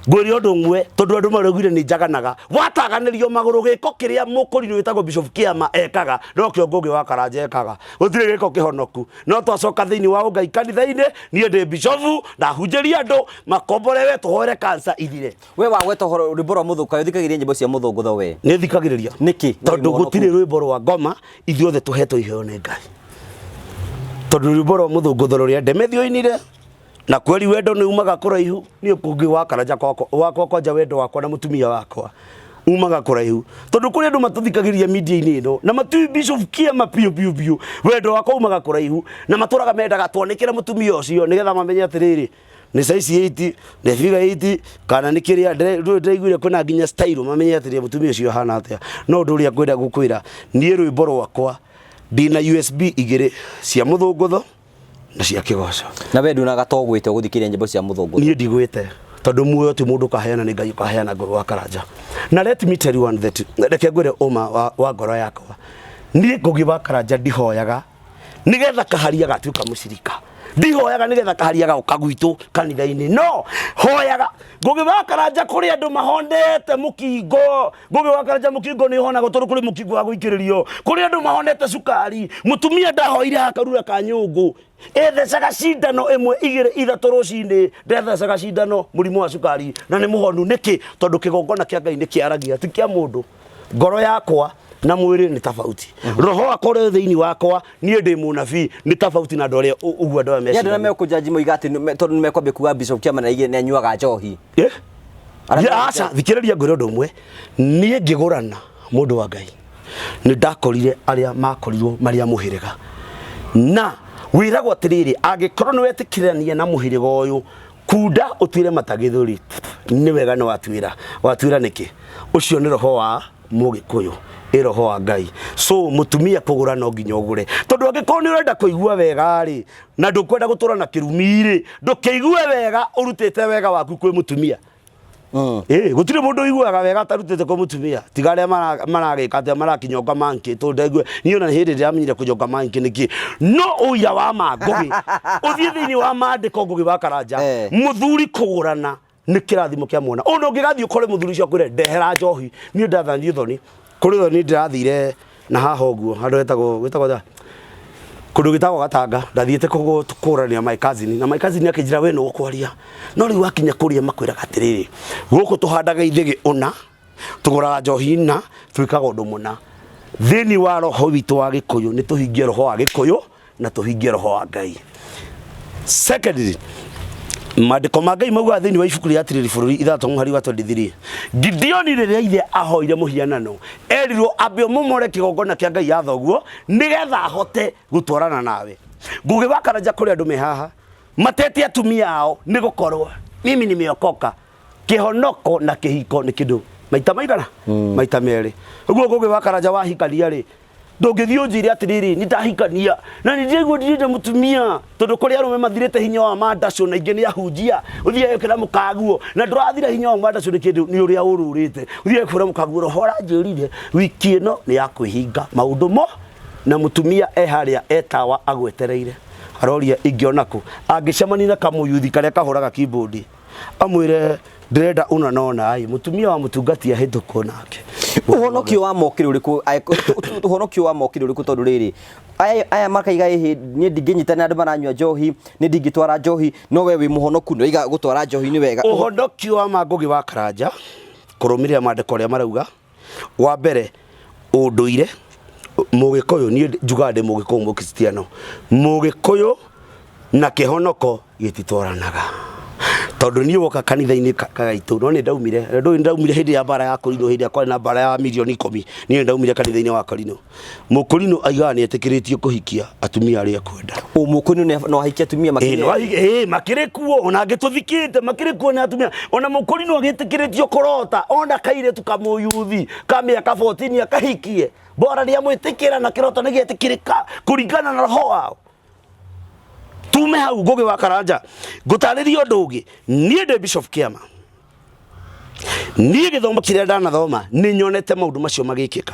Ngwĩre ũndũ ũmwe tondũ andũ maraugire nĩ njaganaga wataganĩrio magũrũ gĩko kĩrĩa mũkũrinũ wĩtagwo Bishop Kĩama ekaga nokĩo Ngũgĩ wa Karanja ekaga. Gũtirĩ gĩko kĩhonoku. No twacoka thĩinĩ wa ũngai kanitha-inĩ niĩ ndĩ bishofu ndahunjĩria andũ makomborewe tũhoere kansa ithire. We wagweta ũhoro rwĩmbo rwa mũthũngũ ũthikagĩrĩria nyĩmbo cia mũthũngũtho we? Nĩ thikagĩrĩria. Nĩkĩ? Tondũ gũtirĩ rwĩmbo rwa ngoma ithuothe tũhetwo iheo nĩ Ngai. Tondũ rwĩmbo rwa mũthũngũtho rũrĩa Ndemethi oinire na kweri wendo nĩ umaga kũraihu niĩ kũngĩ wa Karanja kwakwa wakwa kwanja wendo wakwa na mũtumia wakwa umaga kũraihu tondũ kũrĩ andũ matũthikagĩrĩria media-inĩ ĩno na matiũĩ Bishop Kĩama biũ biũ biũ. Wendo wakwa umaga kũraihu na matũraga mendaga twanĩkĩre mũtumia ũcio nĩgetha mamenye atĩrĩrĩ nĩ size 8 nĩ figure 8 kana nĩ kĩrĩa ndĩraiguire kwĩna nginya style mamenye atĩrĩrĩ mũtumia ũcio ahana atĩa. No ũndũ ũrĩa ngwenda gũkwĩra niĩ rwĩmbo rwakwa ndĩna USB igĩrĩ cia mũthũngũtho na cia kĩgoco. Na we ndunaga to gwĩte ũgũthikĩrĩria nyĩmbo cia mũthũngũtho? Niĩ ndigwĩte tondũ muoyo ti mũndũ ũkaheana nĩ Ngai ũkaheana. Ngũgĩ wa Karanja, na let me tell you one that reke ngwĩre ũma wa ngoro yakwa, niĩ Ngũgĩ wa Karanja ndihoyaga nigetha kaharia gatuĩka mũcirika, ndihoyaga nigetha kaharia goka gwitũ kanitha-inĩ, no hoyaga Ngũgĩ wa Karanja kũrĩ andũ mahondete mũkingo. Ngũgĩ wa Karanja mũkingo nĩ ũhonagwo tondũ kũrĩ mũkingo wa gũikĩrĩrio. Kũrĩ andũ mahonete cukari. Mũtumia ndahoire hakarura ka nyũngũ ĩthecaga cindano ĩmwe igĩrĩ ithatũ rũcinĩ, ndethecaga cindano mũrimũ wa cukari na nĩ mũhonu. Nĩkĩ? Tondũ kĩgongona kĩa Ngai nĩ kĩaragia ti kĩa mũndũ. Ngoro yakwa na mwĩrĩ nĩ tofauti. Roho wakwa ũrĩa wĩ thĩinĩ wakwa niĩ ndĩ mũnabii nĩ tofauti na andũ arĩa ũguo andũ aya Nĩ andũ arĩa meciragia. mekũnjanji moiga atĩ tondũ nĩ mekwambia kuga Bishop Kĩama nĩ anyuaga njohi. Eh? Arĩa Ya, aca thikĩrĩria ngwĩre ũndũ ũmwe, niĩ ngĩgũrana mũndũ wa Ngai nĩ ndakorire arĩa makorirwo marĩ a mũhĩrĩga na wĩragwo atĩrĩrĩ, angĩkorwo nĩ wetĩkĩrania na mũhĩrĩga ũyũ kunda ũtuĩre matagĩthũri nĩ wega nĩ watuĩra watuĩra nĩkĩ? Ũcio nĩ roho wa mũgĩkũyũ ĩ roho wa Ngai. So mũtumia kũgũra no nginya ũgũre tondũ angĩkorwo nĩ ũrenda kũigua wega rĩ na ndũkwenda gũtũra na kĩrumi rĩ ndũkĩigue wega ũrutĩte wega waku kwĩ mũtumia. Ĩ gũtirĩ mũndũ ũiguaga wega atarutĩte kwĩ mũtumia tiga arĩa maragĩka atĩa marakinyonga monkey tondũ ndaigue niĩ ona hĩndĩ ndĩramenyire kũnyonga monkey nĩkĩ no ũira wa ma Ngũgĩ ũthiĩ thĩinĩ wa maandĩko Ngũgĩ wa Karanja. Mũthuri kũgũrana nĩ kĩrathimo kĩa mwana ũndũ ũngĩgathiĩ ũkore mũthuri ũcio akwĩre ndehera njohi. Niĩ ndathanio thoni kũrĩ thoni ndĩrathire na haha ũguo handũ hetagwo gwĩtagwo atĩa? Kũndũ gwĩtagwo Gatanga ndathiĩte kũgũrania my cousin na my cousin akĩnjĩra we nĩ ũkwaria no rĩu wakinya kũrĩa makwĩraga atĩrĩrĩ gũkũ tũhandaga ithĩgĩ ũna tũgũraga njohi na twĩkaga ũndũ mũna thĩinĩ wa roho witũ wa Gĩkũyũ nĩ tũhingie roho wa Gĩkũyũ na tũhingie roho wa Ngai. Secondly, maandĩko ma Ngai maugaga thĩinĩ wa ibuku rĩa Atirĩrĩ Bũrũri ithathatũ mũhari wa 23 Gideoni rĩrĩa ithe ahoire mũhianano erirwo ambe ũmomore kĩgongona kĩa Ngai ya thoguo nĩgetha ahote gũtwarana nawe. Ngũgĩ wa Karanja kũrĩ andũ me haha matete atumia ao nĩ gũkorwo mimi nimeokoka. Kĩhonoko na kĩhiko nĩ kĩndũ maita maigana? Maita merĩ. Ũguo Ngũgĩ wa Karanja wahikania rĩ Ndũngĩthiĩ ũnjĩre atĩrĩrĩ, nĩ ndahikania na nĩ ndĩraigua ndirenda mũtumia, tondũ kũrĩ arũme mathirĩte hinya wa mandacũ na ingĩ nĩ ahunjia. Ũthiĩ wekĩra mũkaguo na ndũrathira hinya wa mandacũ nĩ kĩndũ, nĩ ũrĩa ũrũrĩte. Ũthiĩ wekĩra mũkaguo, roho aranjĩrire wiki ĩno nĩ ya kwĩhinga maũndũ mo, na mũtumia e harĩa e tawa agwetereire, aroria ingĩona kũ. Angĩcemania na kamũyuthi karĩa kahũraga keyboard amwĩre ndĩrenda ũna na ũna ĩ, mũtumia wa mũtungati ahĩtũkwo nake. Ũhonokio wa mokĩrĩ ũrĩkũ? Ũhonokio wa mokĩrĩ ũrĩkũ? Tondũ rĩrĩ, aya makaiga ĩhĩ, niĩ ndingĩnyitanĩra andũ maranyua njohi, niĩ ndingĩtwara njohi, no we wĩ mũhonoku nĩ waiga gũtwara njohi nĩ wega. Ũhonokio wa ma Ngũgĩ wa Karanja, kũrũmĩrĩra maandĩko ũrĩa marauga, wa mbere ũndũire Mũgĩkũyũ, niĩ njugaga ndĩ Mũgĩkũyũ Mũkristiano, Mũgĩkũyũ na kĩhonoko gĩtitwaranaga, tondũ niĩ woka kanitha-inĩ gaitũ no nĩ ndaumire, ndũĩ nĩ ndaumire hĩndĩ ya mbara ya Korino, hĩndĩ ĩrĩa kwarĩ na mbara ya mirioni 10, niĩ nĩ ndaumire kanitha-inĩ wa Korino. Mũkorino aigaga nĩ etĩkĩrĩtio kũhikia atumia arĩa ekwenda. O Mũkorino no ahikie atumia makĩrĩ no ahikie, makĩrĩ kuo, ona angĩ tũthikĩte makĩrĩ kuo nĩ atumia. Ona Mũkorino agĩtĩkĩrĩtio kũrota, ona kairĩtu kamũyuthi ka mĩaka 14 akahikie, bora nĩ amwĩtĩkĩra na kĩroto nĩ gĩetĩkĩrĩka kũringana na roho wao. Tume hau Ngũgĩ wa Karanja, ngũtarĩrie ũndũ ũngĩ. Niĩ ndĩ Bishop Kĩama, niĩ gĩthomo kĩrĩa ndanathoma nĩ nyonete maũndũ macio magĩkĩka.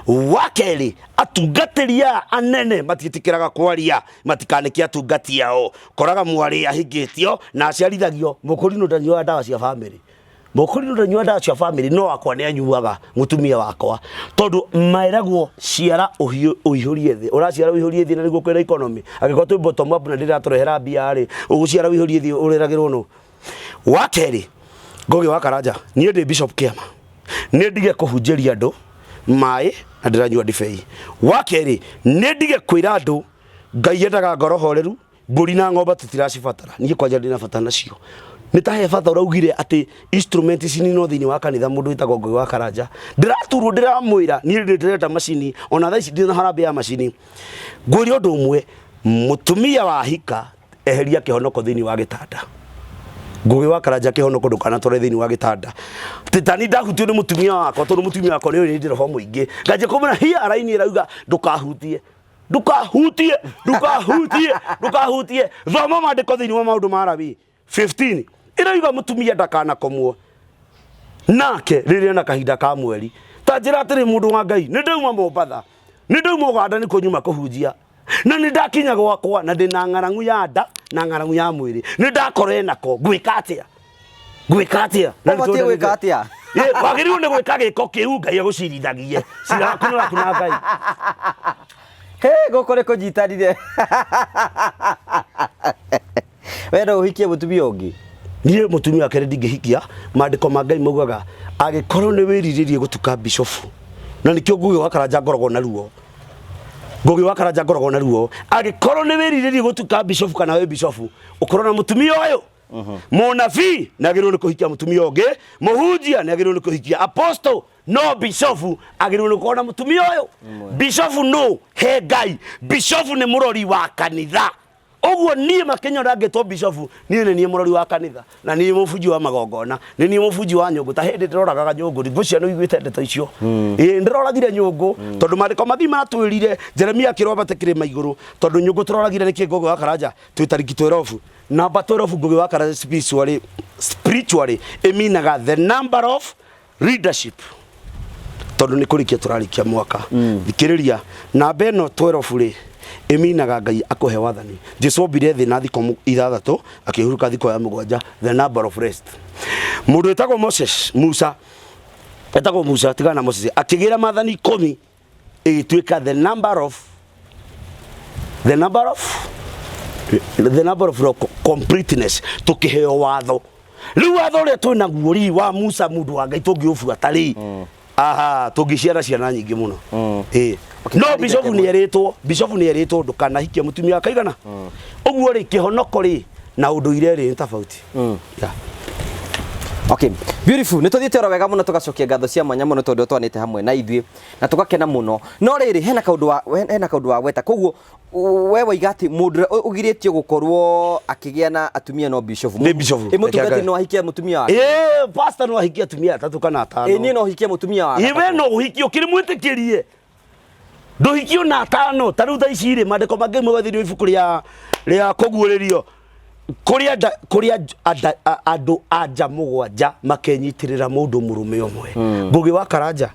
Wa kerĩ, atungatĩri aya anene matiĩtĩkĩraga kwaria matikanĩke atungati ao. Koraga mwarĩ ahingĩtio na aciarithagio. Mũkũrinũ ndanyuaga ndawa cia bamĩrĩ, Mũkũrinũ ndanyuaga ndawa cia bamĩrĩ, no wakwa nĩ anyuaga, mũtumia wakwa, tondũ meragwo ciara ũihũrie thĩ. Ũraciara ũihũrie thĩ na nĩguo kwĩna economy. Angĩkorwo twĩ bottom up na ndĩratũrehera mbia rĩ, ũgũciara ũihũrie thĩ ũreragĩrwo nũ? Wa kerĩ, Ngũgĩ wa Karanja, niĩ ndĩ Bishop Kĩama, nĩ ndige kũhunjĩria andũ maĩ na ndĩranyua ndibei. Wa kerĩ, nĩ ndige kwĩra andũ Ngai endaga ngoro horeru, mbũri na ng'ombe tũtiracibatara. Niĩ kwanja ndĩna bata nacio. Nĩ ta he bata ũraugire atĩ instrument ici no thĩinĩ wa kanitha mũndũ wĩtagwo Ngũgĩ wa Karanja. Ndĩraturwo ndĩramwĩra niĩ nĩ ndĩrenda macini, ona thaa ici ndĩna harambee ya macini. Ngwĩre ũndũ ũmwe, mũtumia wahika eheria kĩhonoko thĩinĩ wa gĩtanda. Ngũgĩ wa Karanja, kĩhonoko ndũkanatware thĩinĩ wa gĩtanda. Titani ndahutio nĩ mũtumia wakwa, tondũ mũtumia wakwa nĩ ũrĩ ndĩ roho mũingĩ. Nganjia kũmwĩra hiya raini ĩrauga ndũkahutie, ndũkahutie, ndũkahutie, ndũkahutie. Thoma maandĩko thĩinĩ wa Maũndũ ma Lawi 15 ĩrauga mũtumia ndakanakomwo nake rĩrĩa na kahinda ka mweri. Ta njĩra atĩrĩ, mũndũ wa Ngai, nĩ ndauma Mombatha, nĩ ndauma Ũganda, nĩ kũnyuma kũhunjia, na nĩ ndakinya gwakwa na ndĩ na ng'arangu ya nda na ng'arangu ya mwĩrĩ, nĩ ndakora ĩnako, ngwĩka atĩa? Ngwĩka atĩa? Na nĩ Ũbatiĩ gwĩka atĩa? Wagĩrĩirwo nĩ gwĩka gĩko kĩu Ngai agũcirithagie. Cira waku nĩ waku na Ngai. He, gũkũ nĩ kũnyitanire. We no ũhikie mũtumia ũngĩ? Niĩ mũtumia wa kerĩ ndingĩhikia. Maandĩko ma Ngai maugaga angĩkorwo nĩ wĩrirĩrie gũtuka bishofu, na nĩkĩo Ngũgĩ wa Karanja ngoragwo na ruo, Ngũgĩ wa Karanja ngoragwo na ruo, angĩkorwo nĩ wĩrirĩrie gũtuka bishofu kana wĩ bishofu, ũkorwo na mũtumia ũyũ. Mũnabii nĩ agĩrĩirwo nĩ kũhikia mũtumia ũngĩ, mũhunjia nĩ agĩrĩirwo nĩ kũhikia apostle, no bishofu agĩrĩirwo nĩ gũkorwo na mũtumia ũyũ. Bishofu nũ he Ngai? Bishofu nĩ mũrori wa kanitha. Ũguo niĩ makĩnyona ngĩtwo bishofu, niĩ nĩ niĩ mũrori wa kanitha, na niĩ mũbunji wa magongona, nĩ niĩ mũbunji wa nyũngũ. Ta hĩndĩ ndĩroragaga nyũngũ, ngwĩciria nĩ ũiguĩte ndeto icio. Ĩĩ, ndĩroragire nyũngũ tondũ maandĩko mathiĩ matwĩrire Jeremia akĩrwo ambate kĩrĩma igũrũ, tondũ nyũngũ tũroragire nĩkĩ Ngũgĩ wa Karanja twĩ tariki 12. Namba 12 Ngũgĩ wa Karanja spiritually ĩminaga the number of leadership, tondũ nĩ kũrĩkia tũrarĩkia mwaka. Thikĩrĩria, namba ĩno 12 rĩ, ĩminaga Ngai akũhe wathani. Jesu ombire thĩ na thikũ 6, akĩhurũka thikũ ya 7, the number of rest. Mũndũ wĩtagwo Moses, Musa, etagwo Musa, tigana na Moses, akĩgĩra maathani 10, ĩgĩtuĩka the number of completeness. Tũkĩheo watho. Rĩu watho ũrĩa twĩ naguo rĩ wa Musa mũndũ wa Ngai, tũngĩũbuata rĩ, aha, tũngĩciara ciana nyingĩ mũno. Ĩĩ. No bishofu nĩ erĩtwo, bishofu nĩ erĩtwo ndũkanahikie mũtumia wa kaigana. Ũguo rĩ, kĩhonoko rĩ na ũndũire rĩ nĩ tofauti. Yeah. Okay, beautiful. Nĩ tũthiĩte oro wega mũno, tũgacokia ngatho cia mwanya mũno tondũ twanĩte hamwe na ithuĩ na tũgakena mũno. No rĩrĩ, hena kaũndũ wa gweta. Koguo we waiga atĩ mũndũ ũrĩa ũgirĩtio gũkorwo akĩgĩa na atumia no bishofu. Nĩ bishofu. Ĩ, mũtungatĩri no ahikie mũtumia wake? Ĩĩ, pastor no ahikie atumia atatũ kana atano. Ĩ, niĩ no hikie mũtumia wa Ĩ, we no ũhikie ũkĩrĩ mwĩtĩkĩrie. Ndũhikio na atano. Ta rĩu thaa ici rĩ, maandĩko mangĩ mauga thĩinĩ wa ibuku rĩa rĩa kũguũrĩrio kũrĩa nda- kũrĩa anda- andũ anja mũgwanja makenyitĩrĩra mũndũ mũrũme ũmwe. Ngũgĩ wa Karanja,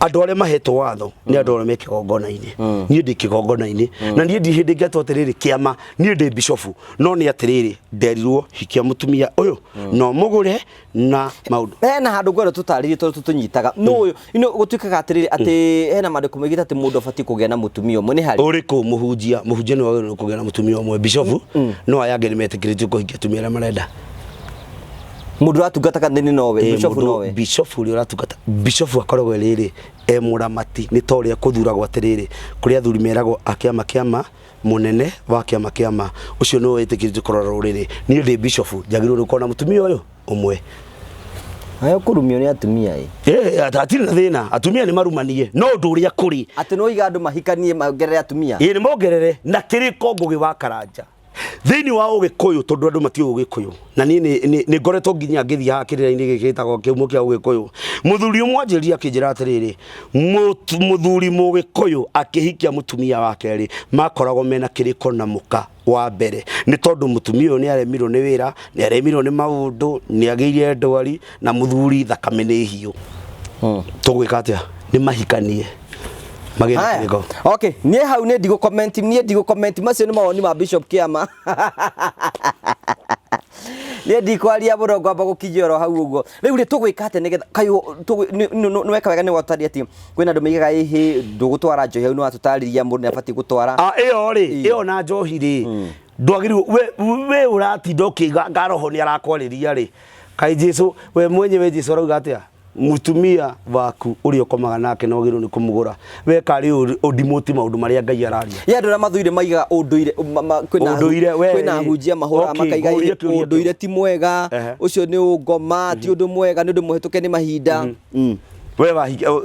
andũ arĩa mahetwo watho nĩ andũ arĩa me kĩgongona-inĩ. Niĩ ndĩ kĩgongona-inĩ na niĩ ndirĩ hĩndĩ ngĩatwo atĩrĩrĩ kĩama, niĩ ndĩ bishofu, no nĩ atĩrĩrĩ, nderirwo hikia mũtumia ũyũ no mũgũre na maũndũ. Hena handũ ngwenda tũtarĩrie tondũ tũtũnyitaga no ũyũ ino gũtuĩkaga atĩrĩrĩ atĩ hena maandĩko maigĩte atĩ mũndũ abatiĩ kũgĩa na mũtumia ũmwe nĩ harĩ Ũrĩkũ? Mũhunjia, mũhunjia nĩ wagĩrĩirwo kũgĩa na mũtumia ũmwe. Bishofu no aya angĩ nĩ metĩkĩrĩtio kũhikia atumia arĩa marenda. Mũndũ ũratungata kanitha-inĩ nowe? Ĩ, Bishofu mũndũ- nowe? Bishofu ũrĩa ũratungata, bishofu akoragwo rĩrĩ e mũramati, nĩ ta ũrĩa kũthuragwo atĩrĩrĩ, kũrĩ athuri meragwo a kĩama kĩama mũnene wa kĩama kĩama ũcio nĩwe wĩtĩkĩrĩtio kũrora rũrĩrĩ. Niĩ ndĩ bishofu, njagĩrĩirwo nĩ gũkorwo na mũtumia ũyũ ũmwe. Ayo kũrumio nĩ atumia ĩ. Ĩ, hatirĩ na thĩna, atumia nĩ marumanie, no ũndũ ũrĩa kũrĩ Atĩ no iga andũ mahikanie mongerere atumia? Ĩ, nĩ mongerere na kĩrĩko. Ngũgĩ wa Karanja, thĩinĩ wa ũgĩkũyũ, tondũ andũ matiũĩ ũgĩkũyũ, na niĩ nĩ ngoretwo nginya ngĩthiĩ haha kĩrĩra-inĩ gĩkĩ gĩtagwo kĩhumo kĩa ũgĩkũyũ, mũthuri ũmwe anjĩrire akĩnjĩra atĩrĩrĩ, mũthuri mũgĩkũyũ akĩhikia mũtumia wa kerĩ makoragwo mena kĩrĩko na mũka wa mbere, nĩ tondũ mũtumia ũyũ nĩ aremirwo nĩ wĩra, nĩ aremirwo nĩ maũndũ, nĩ agĩire ndwari, na mũthuri thakame nĩ hiũ. Tũgwĩka atĩa? Nĩ mahikanie magĩe na Haya. kĩrĩko. Okay, niĩ hau nĩ ndigũ comment, niĩ ndigũ comment, macio nĩ mawoni ma Bishop Kĩama. Niĩ ndikwaria mũno, ngwamba gũkinyia oro hau ũguo. Rĩu rĩ, tũgwĩka atĩa nĩgetha kaĩ nĩ weka wega nĩ wataria atĩ kwĩna andũ maigaga ĩhĩ ndũgũtwara njohi hau, nĩ watũtarĩria mũndũ nĩ abatiĩ gũtwara. Ah, ĩyo rĩ, ĩyo na njohi rĩ, ndwagĩrĩirwo we ũratinda ũkĩiga anga roho nĩ arakwarĩria rĩ, kaĩ Jesu we mwenyewe, Jesu arauga atĩa? Mũtumia waku ũrĩa ũkomaga nake no wagĩrĩirwo nĩ kũmũgũra. We karĩ ũndimũti maũndũ marĩa Ngai araria. Ye andũ arĩa mathuire maigaga ũndũire kwĩna Ũndũire, we- kwĩna ahunjia mahũraga Okay, makaiga ngũrie kĩũria kĩu. Ũndũire ti mwega, ũcio nĩ ũngoma, ti ũndũ mwega, nĩ ũndũ mũhĩtũke nĩ mahinda. We